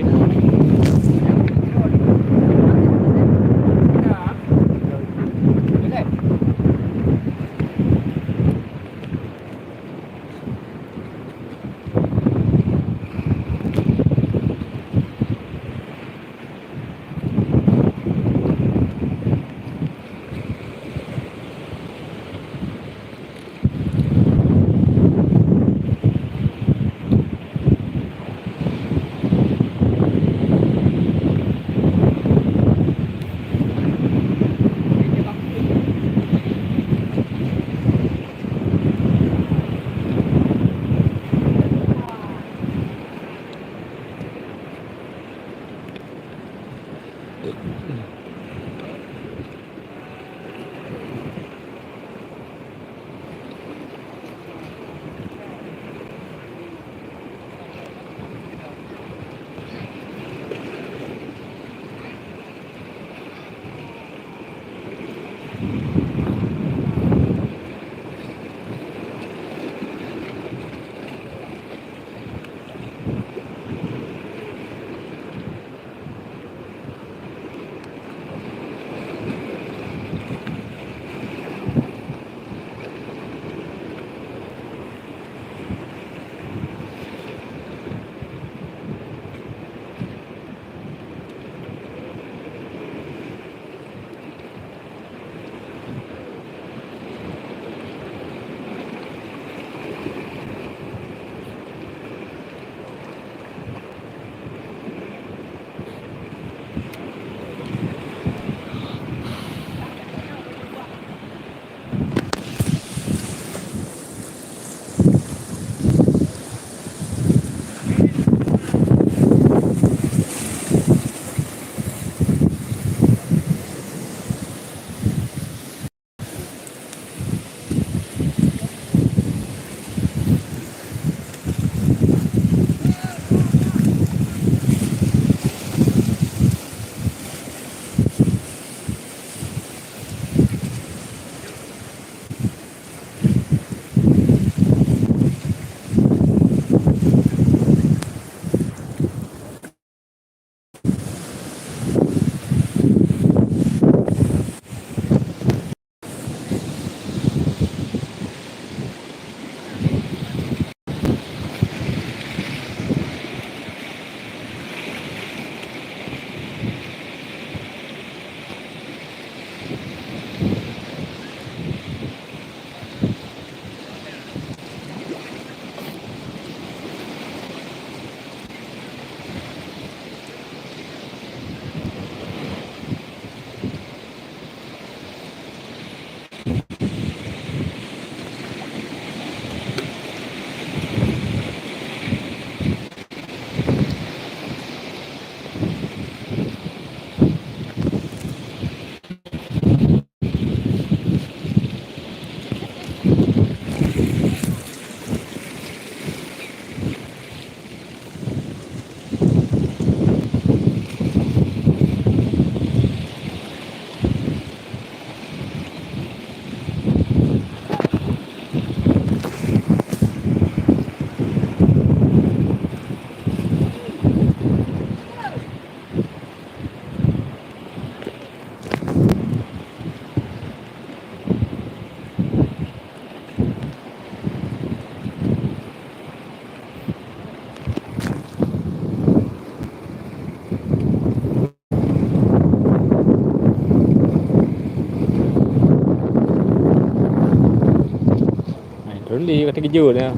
Hai, troli kata keujot ya.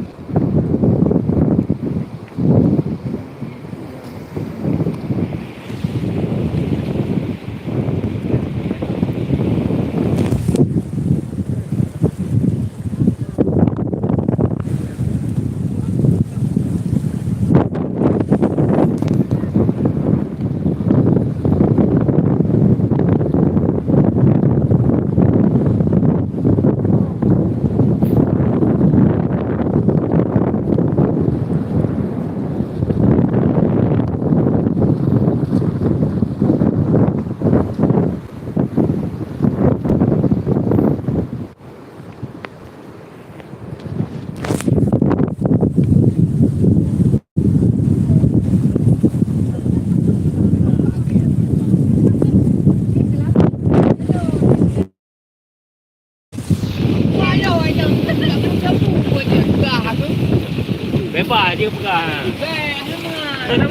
Bisa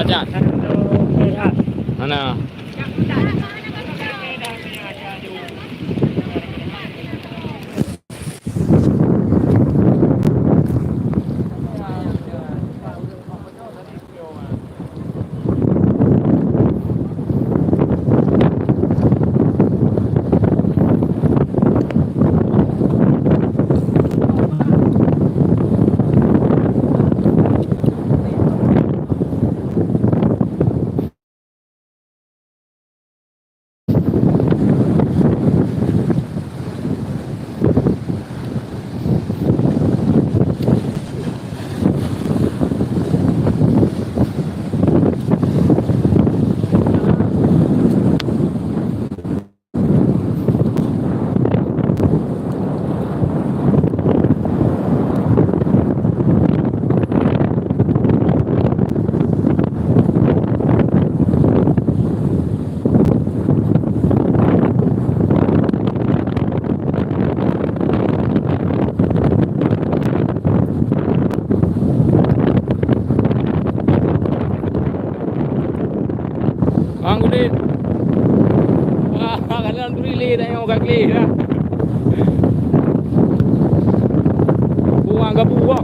aja. Mana? Bang Udin. Wah, alhamdulillah dah yang orang klik dah. Buang gabu, wah.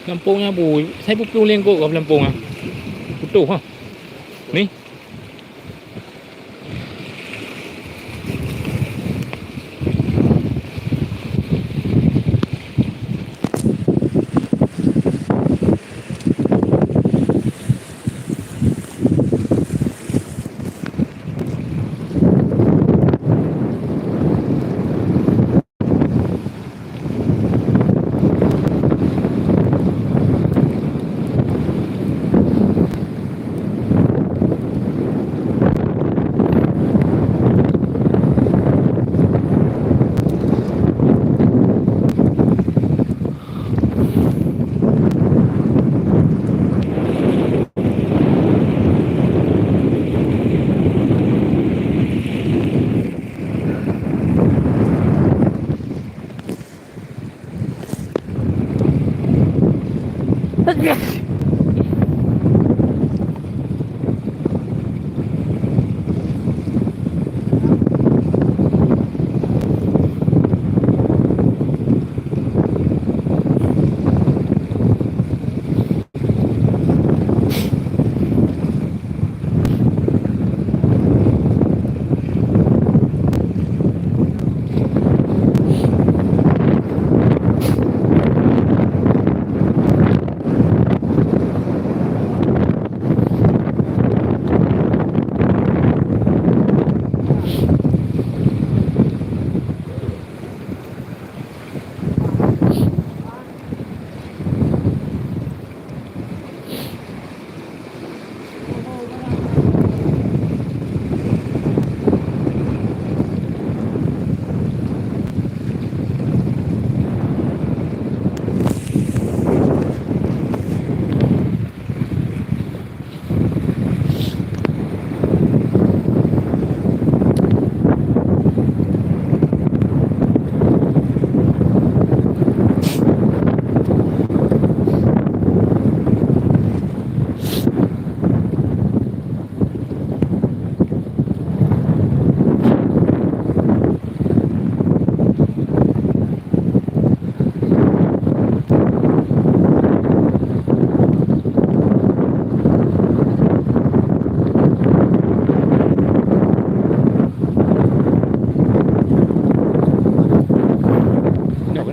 Lampôh nyan bu, saya peuplong lengkok ka lampôh nyan. Putôh ha. Ni.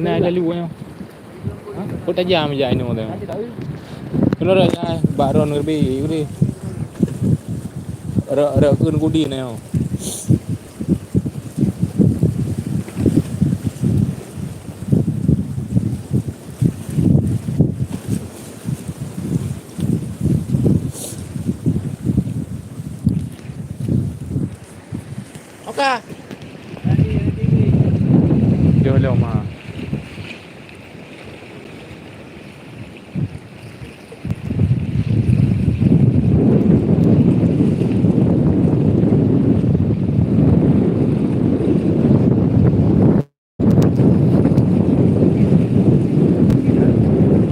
Nah, lalu nyoe. Kok tajam jak inoe tu. Keunoe rot nyan, bak ron geubri, geubri. Rot, rot kheun kudi nyoe. Oka. Jauh lom, ha.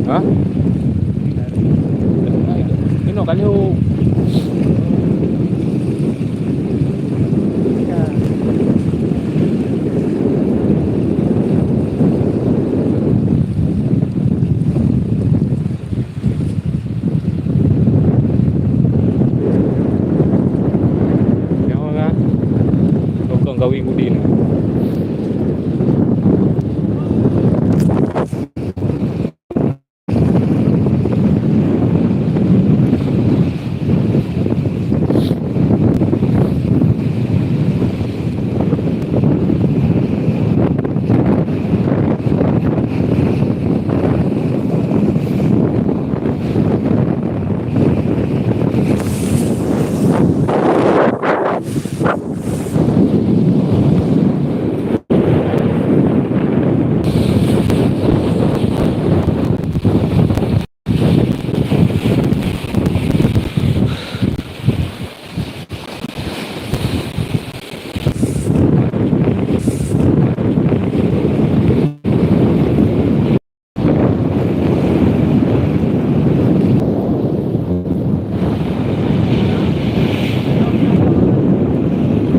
Ha? Inoe ka lheueh. Nyoe kan, lokong kawin kudi nyoe.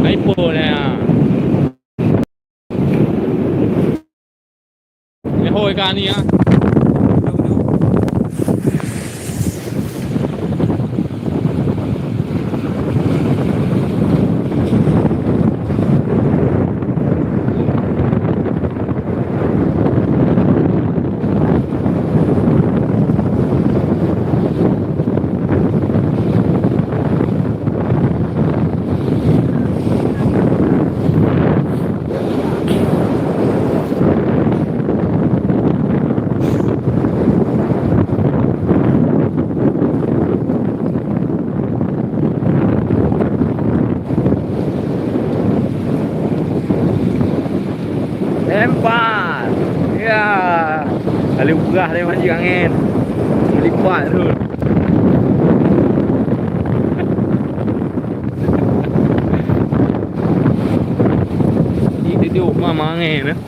Hai po na. Lehoi ka ni ah. Empat. Ya. Lalu peugah lé Haji Angin. Melipat tu. Ih, duduk mama angin, eh.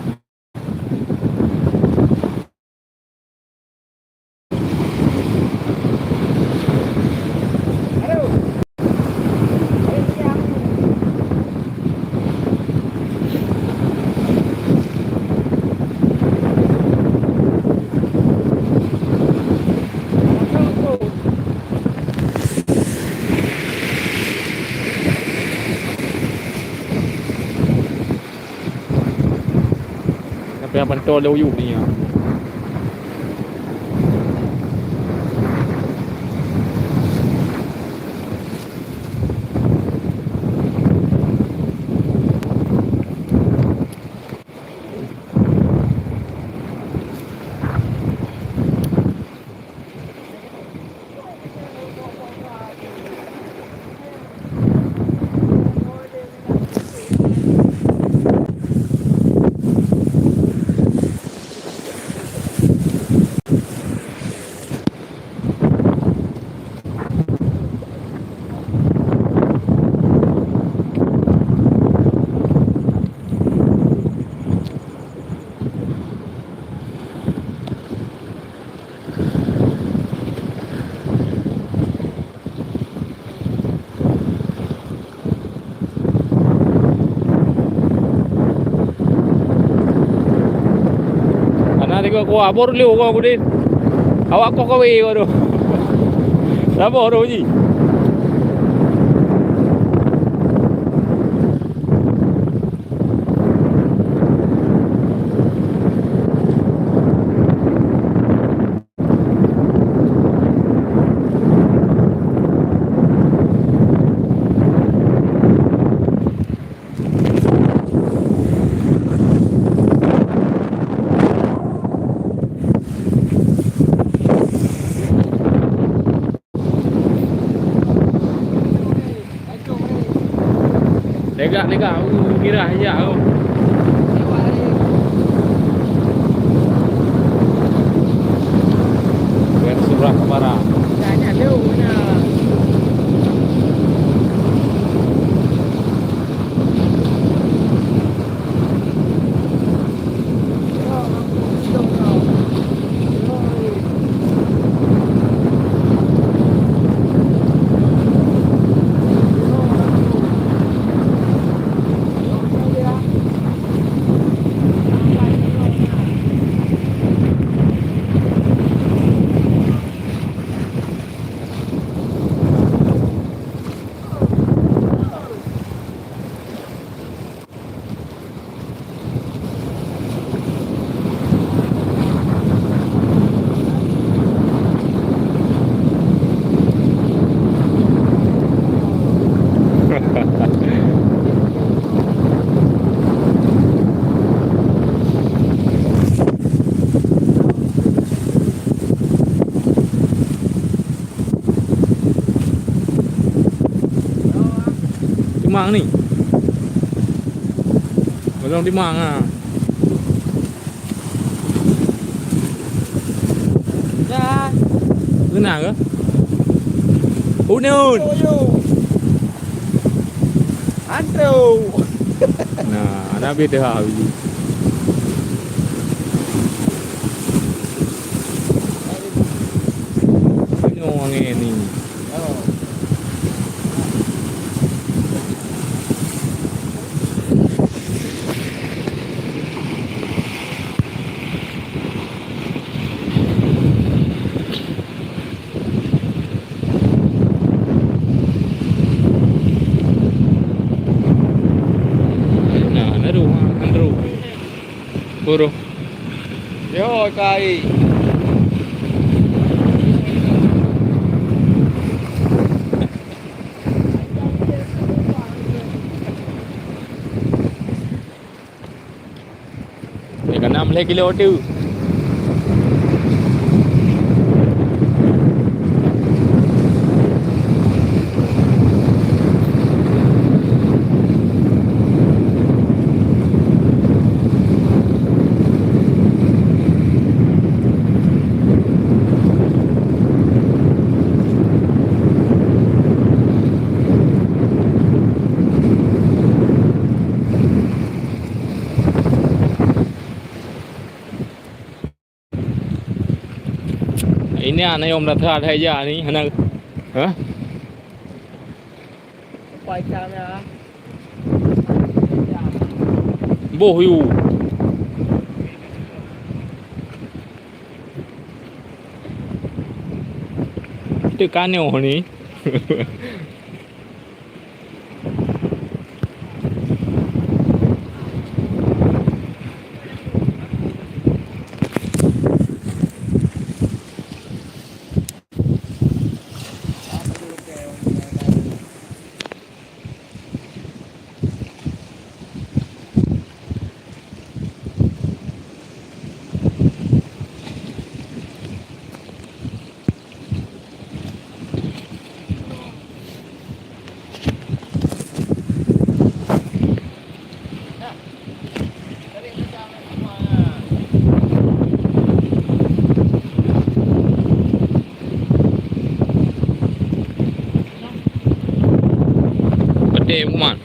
Tapi abang tol dah uyup ni ya. Hana tiga kuah, bor liu kuah kudin. Awak koh kawe kuah tu. Sabar tu, Ji. Lega, lega. Uh, girah ija, oh. Bukan surah kepala. Timang ni. Golom timang ha. Dah. Kena ke? Unun. Yo, yo. Antu. Nah, ada beda ha biji. Ini orang ni. Nah, naru, ha, naru. Puro. Yo, kai. Dia kena lhèe kilo tu. Ini aneuk yom rata hai ja ni, aneuk. Hah? Boh yu. Itu kanyoh ni. Peudeh, Uman.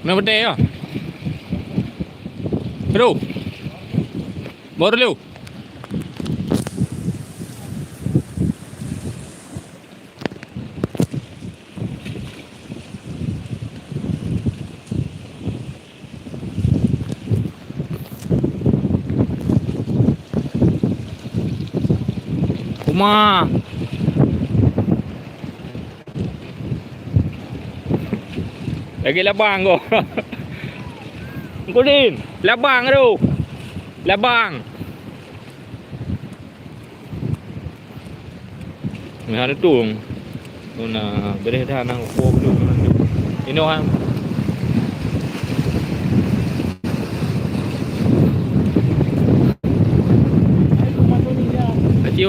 Na peudeh ya? Hello. Baru lu. Uma. Lagi labang ko. Kudin, labang tu. Labang. Nah, ada tu. Tu na bereh dah nang upo tu. Inoe han. Aci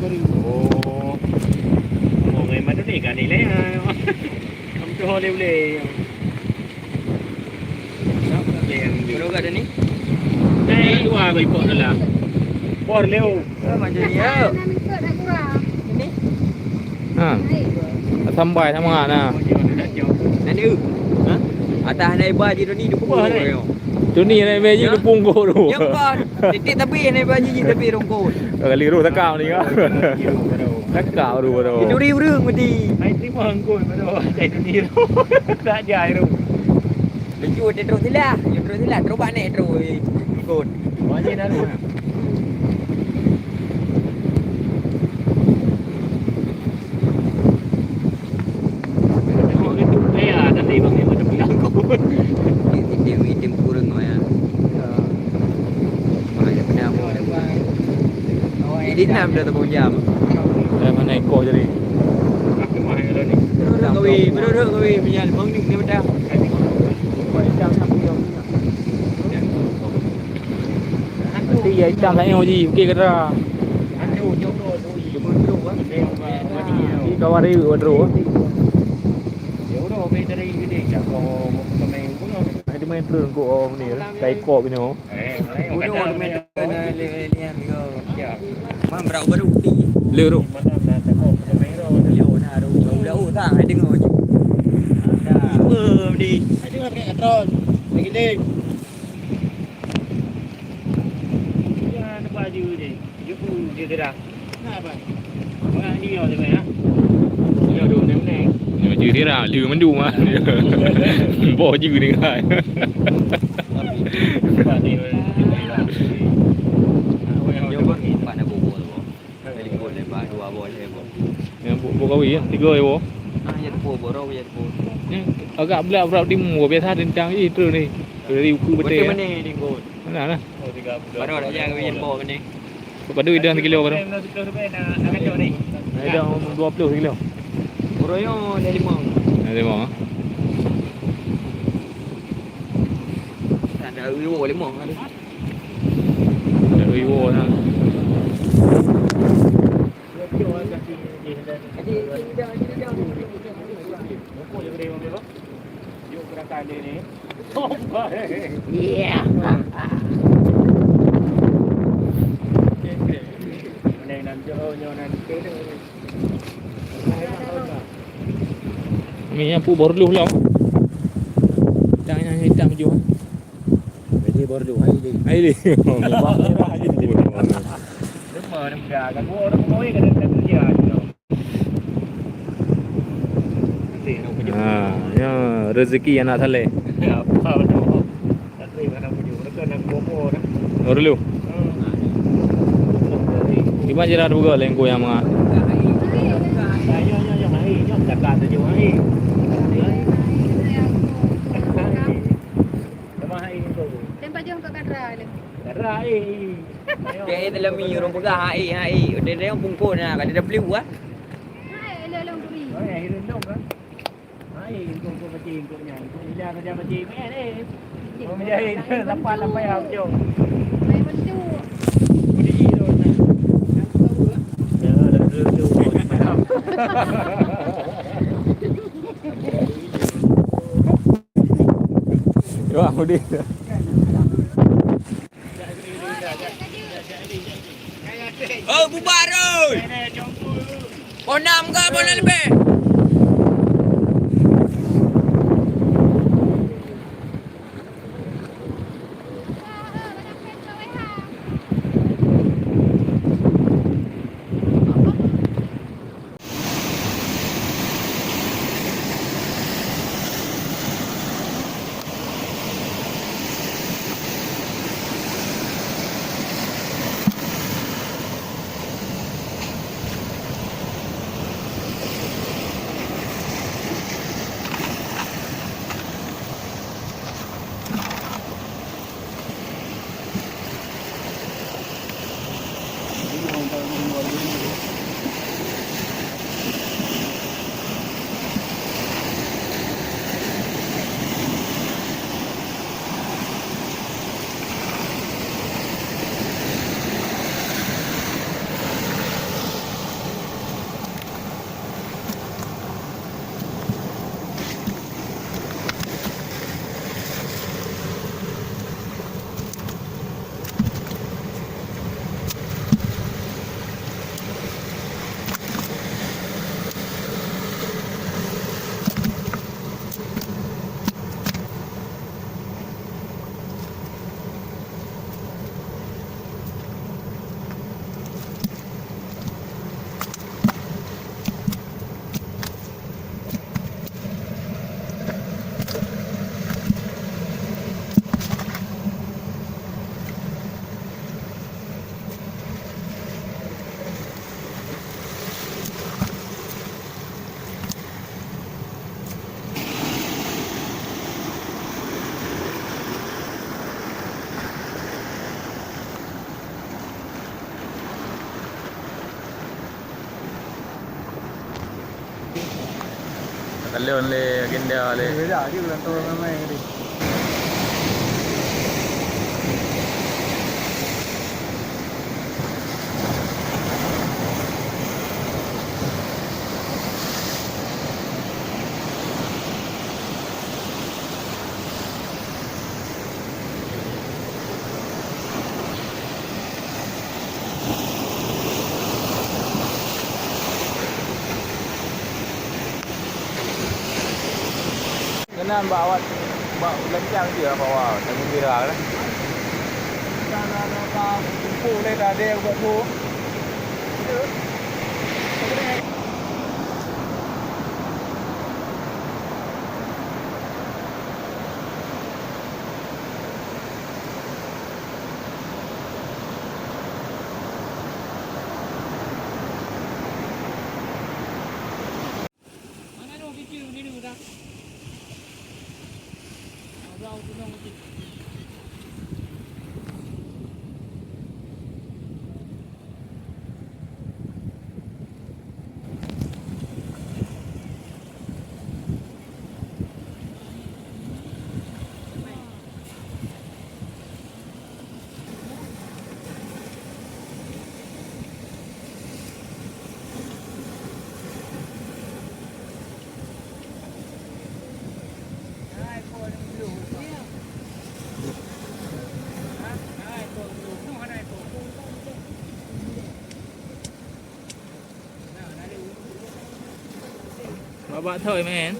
baru. Oh. Ngomong ngon Madani kan ni leh. Kamoe tu boleh-boleh. Berapa leh yang tu? Berapa kat ni? Eh, dua bagi pok dalam. Por leo. Oh, macam ni ya. Ini? Ha. Sampai sama na. Nani? Ha? Atas naik ba ji Tuni tu pukul. Tuni naik ba ji tu pungko tu. Ya, kan. Titik tapi naik ba ji tapi rongkot. Kali roh takam ni kan. Takam tu baru. Duri urung mesti. Hai terima angkut baru. Hai Tuni tu. Tak jai tu. Laju dia terus silah. Dia terus silah. Terus bak nek terus. Angkut. Wajib dah tu. Item, item kurang, ya. Jadi enam dah tepung jam. Dah mana ekor jadi? Beruruk kawin, beruruk kawin, punya bang ni kena bedah. Nanti ya hitam saya uji, okey kata. Di kawan dia buat terus. Ada main turun kok orang ni. Kai kok ni. Udah ada main turun lihat dia. Mam berapa baru? Le tu. Yo na ru. Udah oh tak dengar je. Dah. Apa ni? Ada pakai katron. Lagi ding. Ya, nampak je ni. Jumpa je dah. Kenapa? Orang ni dia tu ya. Dia dua menit. Dia je dia dah, dia mandu mah. Boh je dia. Nampak ni. Dia pun empat nak bubur tu. Dari pun lepas dua boh je boh. Yang bu-, bu kawi ya, tiga ya boh. Ah, ya tu boh, boh, ya tu boh. Ni agak berat-berat timu, biasa tentang je terus ni. Dari uku betul. Betul ya? Mana ni, Gun? Mana lah? Oh, tiga puluh. Baru dah jangan kawin boh ni. Padu idang sekilo baru. Idang dua puluh sekilo. Oroyo dah lima. Dah lima, ah. Ada wiwo lima ada. Ada wiwo dah. Jadi, Yuk gerakan dia ni. Yeah. Mana yang nak jauh, nyoh nak dikena. Ni yang pu baru dulu lah. Dah yang hitam je. Jadi baru dulu, hai dia. Hai dia. Lepas merah je. Lepas dah muda, kan gua orang kemoi kan kerja je. Ha, ya, rezeki anak saleh. Apa tu? Tak terima nak pujuk. Mereka nak Nurul. Di mana jiran buka lengku yang mengah? Tembak jong kat Kadra lagi. Kadra, eh. Dia dalam mi, urang peugah, hai, hai. Dia, dia pungkon, nah, kata dia beli buah. Hai, elok-elok beli. Oh, ya, hidup dong kan? Hai, engkau, engkau pacik, engkau nyan. Engkau ila saja pacik, men, eh. Engkau menjahit, lapan, lapan ya, jom. Mai bantu. Budi tu, nah. Ya, dah tu, tu. Wah, Budi. Oh, bubar, oi! Poh enam ke, poh enam lebih? Talon lé agenda lé. Beda, dia ulang tahun ramai tadi. Keunan bak awak, bak beulanjang dia bak awak, tanyoe bira lah. Dah, dah, dah, dah, kumpul lé dah ada buat tu. Babak thoi, men.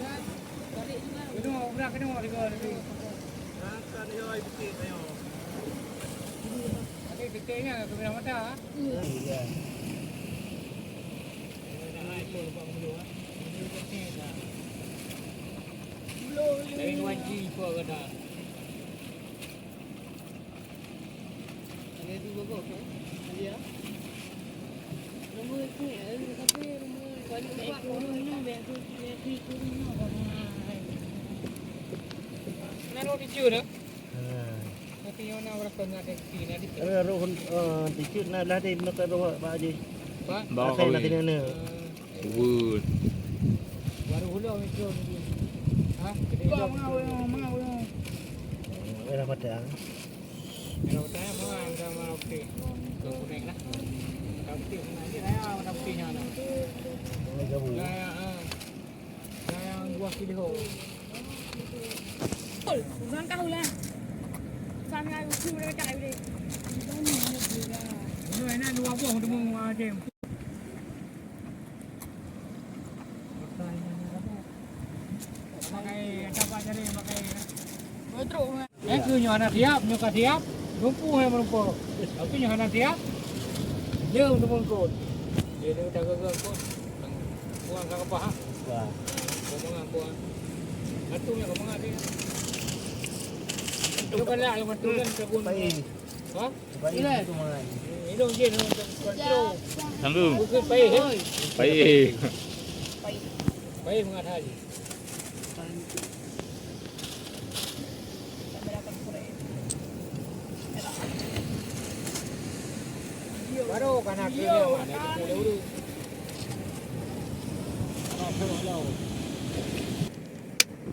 Nah, roh ticu dah. Ha. Tapi yang nak berapa nak ada di sini, ada di sini. Ada roh, eh, ticu nak lah deh, nak roh Pak Haji. Pak? Bawa kawin. Nak kena. Wud. Baru hulu mikro ni. Ha? Bang, mau, mau, mau. Eh, dah patah. Kalau saya mau, saya mau putih. Ke kuning lah. Kalau putih sana je, saya warna putihnya ada. Oh, jauh. Saya, ah. Saya dua kilo. Ul, bukan kau lah. Sana usul mereka boleh. Ini enak dua buah untuk mau aja. Pakai apa jari pakai? Betul. Eh, keu nyoe hana siap, nyoe ka siap, lumpuh hai meureumpok. Tapi nyoe hana siap, jeuem teumeuengkot. Dia ni tak gagal pun. Kuang ka kapah, ha? Wah. Kau mangan, kuang. Satu yang kau mangan dia. Itu kan lah, yang betul kan, kebun. Paih. Ha? Paih itu mangan. Minum je, minum, minum. Sanggup. Bukan paih, eh? Paih. Paih mangat hai. Baru kana keu nyan, mana tu boleh urus.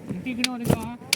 Nanti kena dengar, ha?